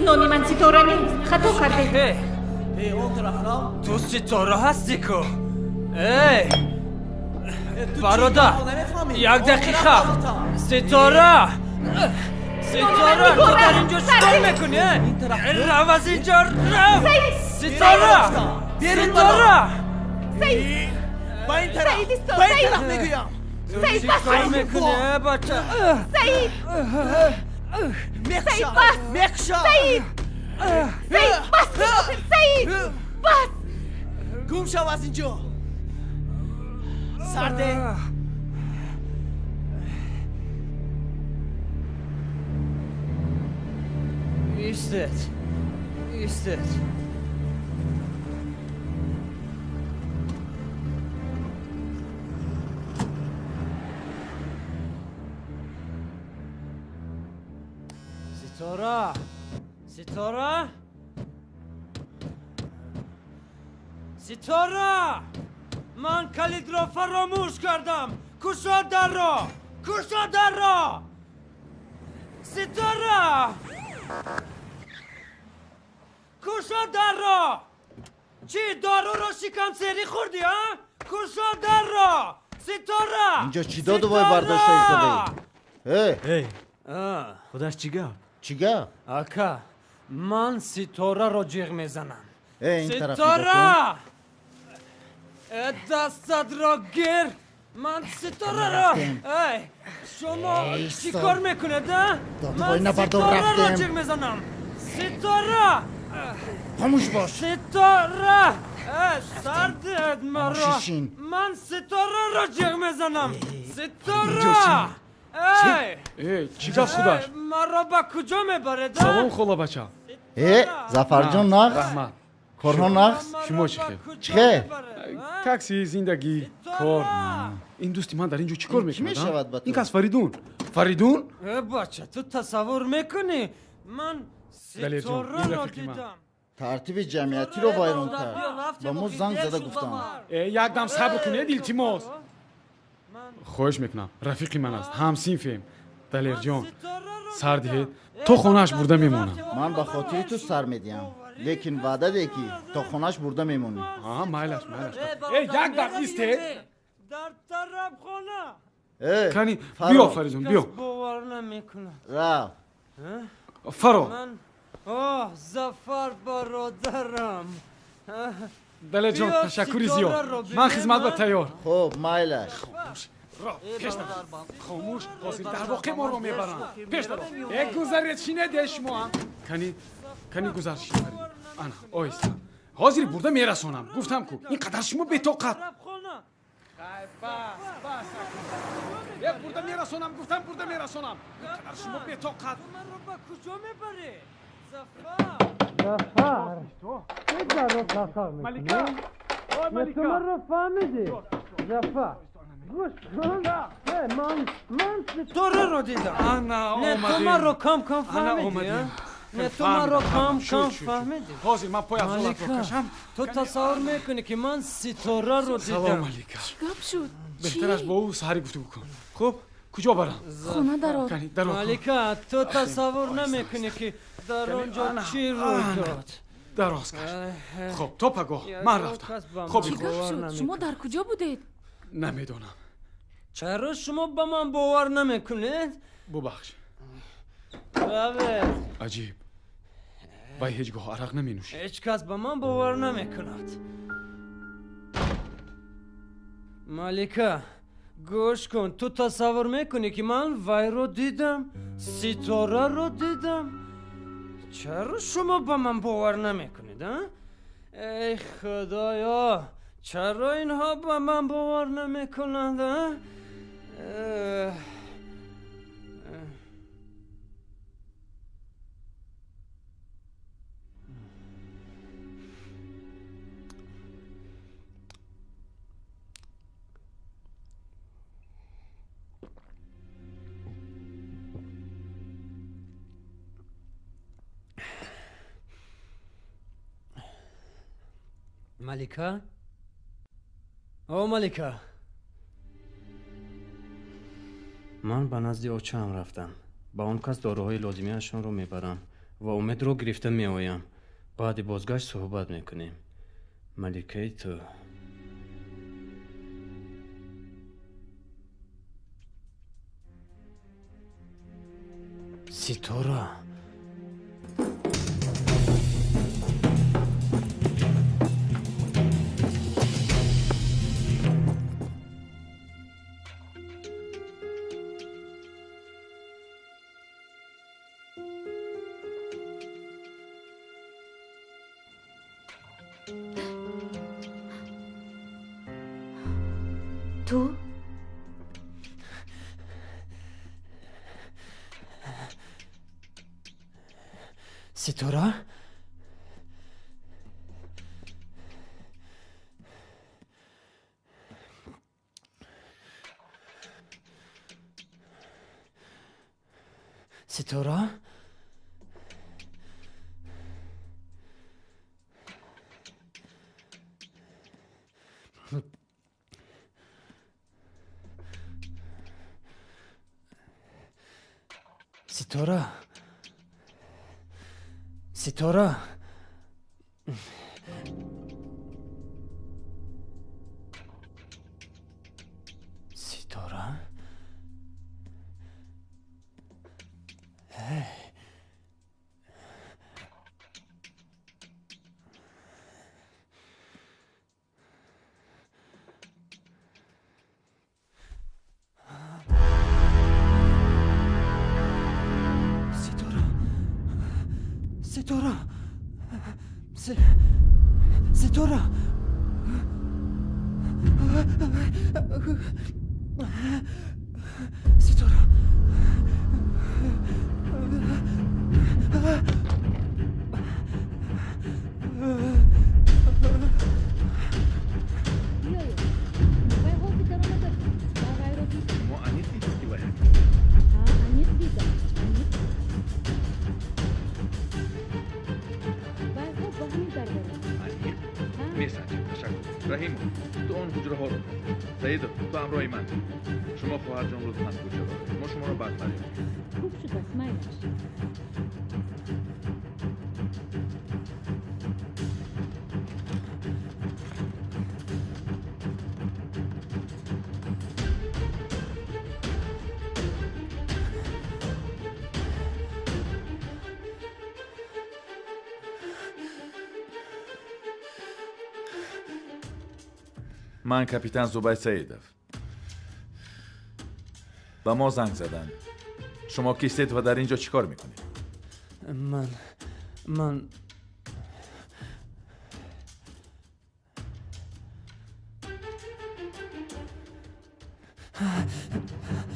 Номи ман Ситора нест. Хато кардед. Ту Ситора ҳастӣ ку? Эй! Бародар, як дақиқа! Ситора! Ситора, ту дар инҷо чӣ кор мекунӣ? Рав аз инҷо, рав! Ситора! Ситора! Ба ин тараф! Ба ин тараф мегӯям! Чӣ кор мекунӣ, бача? Саид! Мекушам! Мекушам! Саид! Саид, бас кун охир! Саид! Бас! Гум шав аз инҷо! Сарде! Истед! Истед! Ситора! Ситора! Ситора! Ман калидро фаромӯш кардам! Кушод дарро! Кушод дарро! Ситора! Кушод дарро! Чӣ доруро шикамсерӣ хӯрдӣ, а? Кушод дарро! Ситора! Инҷо чӣ доду вой бардошта истодаӣ? Эй! Худаш чӣ гап? Чӣ гап? Ака, ман Ситораро ҷиғ мезанам. Ситора! Дастатро гир! Ман Ситораро! Эй, шумо чӣ кор мекунед, а? Ман Ситораро ҷиғ мезанам! Ситора! Хомӯш бош! Ситора! Сардед маро! Ман Ситораро ҷиғ мезанам! Ситора! Эй, чӣ гап худаш? Маро ба куҷо мебаред? Салом, холабача. Зафарҷон, нағз? Раҳмат. Корҳо нағз? Шумо чӣ хел? Чӣ хел? Такси, зиндагӣ, кор. Ин дӯсти ман дар ин ҷо чӣ кор мекунад? Мешавад ба ту? Ин кас Фаридун. Фаридун? Бача, ту тасаввур мекунӣ? Ман Ситораро дидам. Тартиби ҷамъиятиро вайрон кард. Ба мо занг зада гуфтам. Якдам сабр кунед, илтимос. Хоҳиш мекунам, рафиқи ман аст, ҳамсинфем. Далерҷон, сар диҳед, то хонааш бурда мемонам. Ман ба хотири ту сар медиҳам, лекин ваъда деҳ, ки то хонааш бурда мемонӣ. Майлаш, майлаш. Як дам истед. Дар тарабхона. Кани, биё, Фаридун, биё. Бовар намекунам. Рав. Фаро. Оҳ, Зафар бародарам. Далерҷон, ташаккури зиёд. Ман хизмат ба тайёр. Хуб, майлаш. Пеш даро. Хомӯш, ҳозир дар воқеъ моро мебаранд. Пеш даро. Гузаред, шинеде шумоам. Кани, кани гузар шинед. Ана, оҳиста. Ҳозир бурда мерасонам. Гуфтам ку, ин қадар шумо бетоқат. Бурда мерасонам, гуфтам бурда мерасонам. Ин қадар шумо бетоқат. Маро ба куҷо мебарӣ? Зафар! Зафар! Чӣ дарро тафар мекунӣ? Малика! Ой, Малика! Ту маро фаҳмидӣ? Зафар! Гӯш кун! Ман Ситораро дидам. Ана омадем. Не, ту маро кам кам фаҳмидӣ? Не, ту маро кам кам фаҳмидӣ? Ҳозир ман пой афзолатро кашам. Ту тасаввур мекунӣ, ки ман Ситораро дидам. Салом, Малика. Чӣ гап шуд? Беҳтараш бо ӯ саҳари гуфтугӯ кун. Хуб, куҷо барам? Хона дарор. Малика, ту тасаввур намекунӣ, ки дар он ҷо чӣ рӯй дод. Дароз каш. Хуб, то пагоҳ. Ман рафтам. Хоб. Чӣ гап шуд? Шумо дар куҷо будед? Намедонам. Чаро шумо ба ман бовар намекунед? Бубахш. Равед. Аҷиб. Вай ҳеҷ гоҳ арақ наменӯшид. Ҳеҷ кас ба ман бовар намекунад. Малика, гӯш кун, ту тасаввур мекунӣ, ки ман вайро дидам, Ситораро дидам. Чаро шумо ба ман бовар намекунед, а? Эй худоё, чаро инҳо ба ман бовар намекунанд, а? Малика? О, Малика! Ман ба назди очаам рафтам. Ба он кас доруҳои лозимиашонро мебарам ва Умедро гирифта меоям. Баъди бозгашт суҳбат мекунем. Маликаи ту. Ситора! Ту? Ситора? Ситора? Ситора, Ситора, Ситора. Эй. Ситора, Ситора, Ситора. Шумо аниқ дидед, ки вай Аниқ дидам. Месанҷем. Ташаккур. Раҳимов, ту он ҳуҷраҳоро, Саидов, ту ҳамроҳи ман. Шумо, хоҳарҷон, лутфан кӯчаро, мо шуморо баъд фарёд. Хуб шудааст, майлаш. Ман капитан Зубайр Саидов. Ба мо занг заданд. Шумо кистед ва дар ин ҷо чӣ кор мекунед? Ман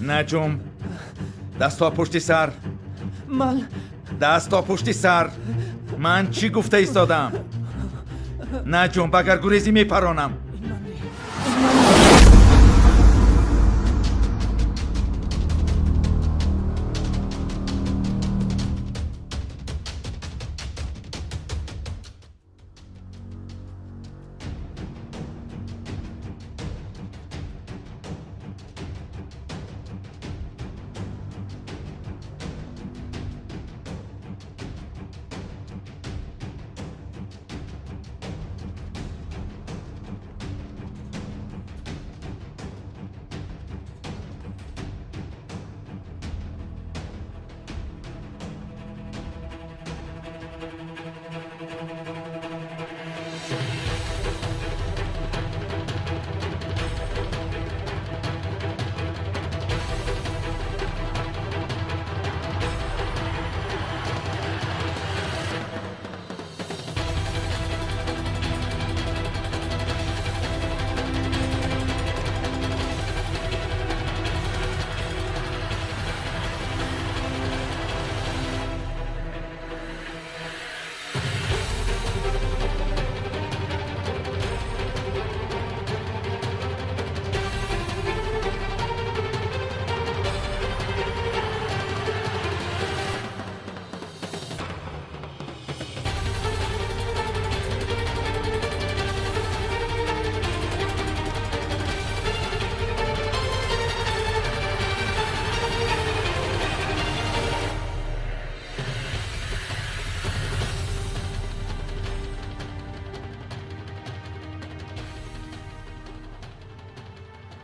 Наҷум, дастҳо пушти сар. Ман Дастҳо пушти сар. Ман чӣ гуфта истодам? Наҷум, агар гурезӣ мепаронам.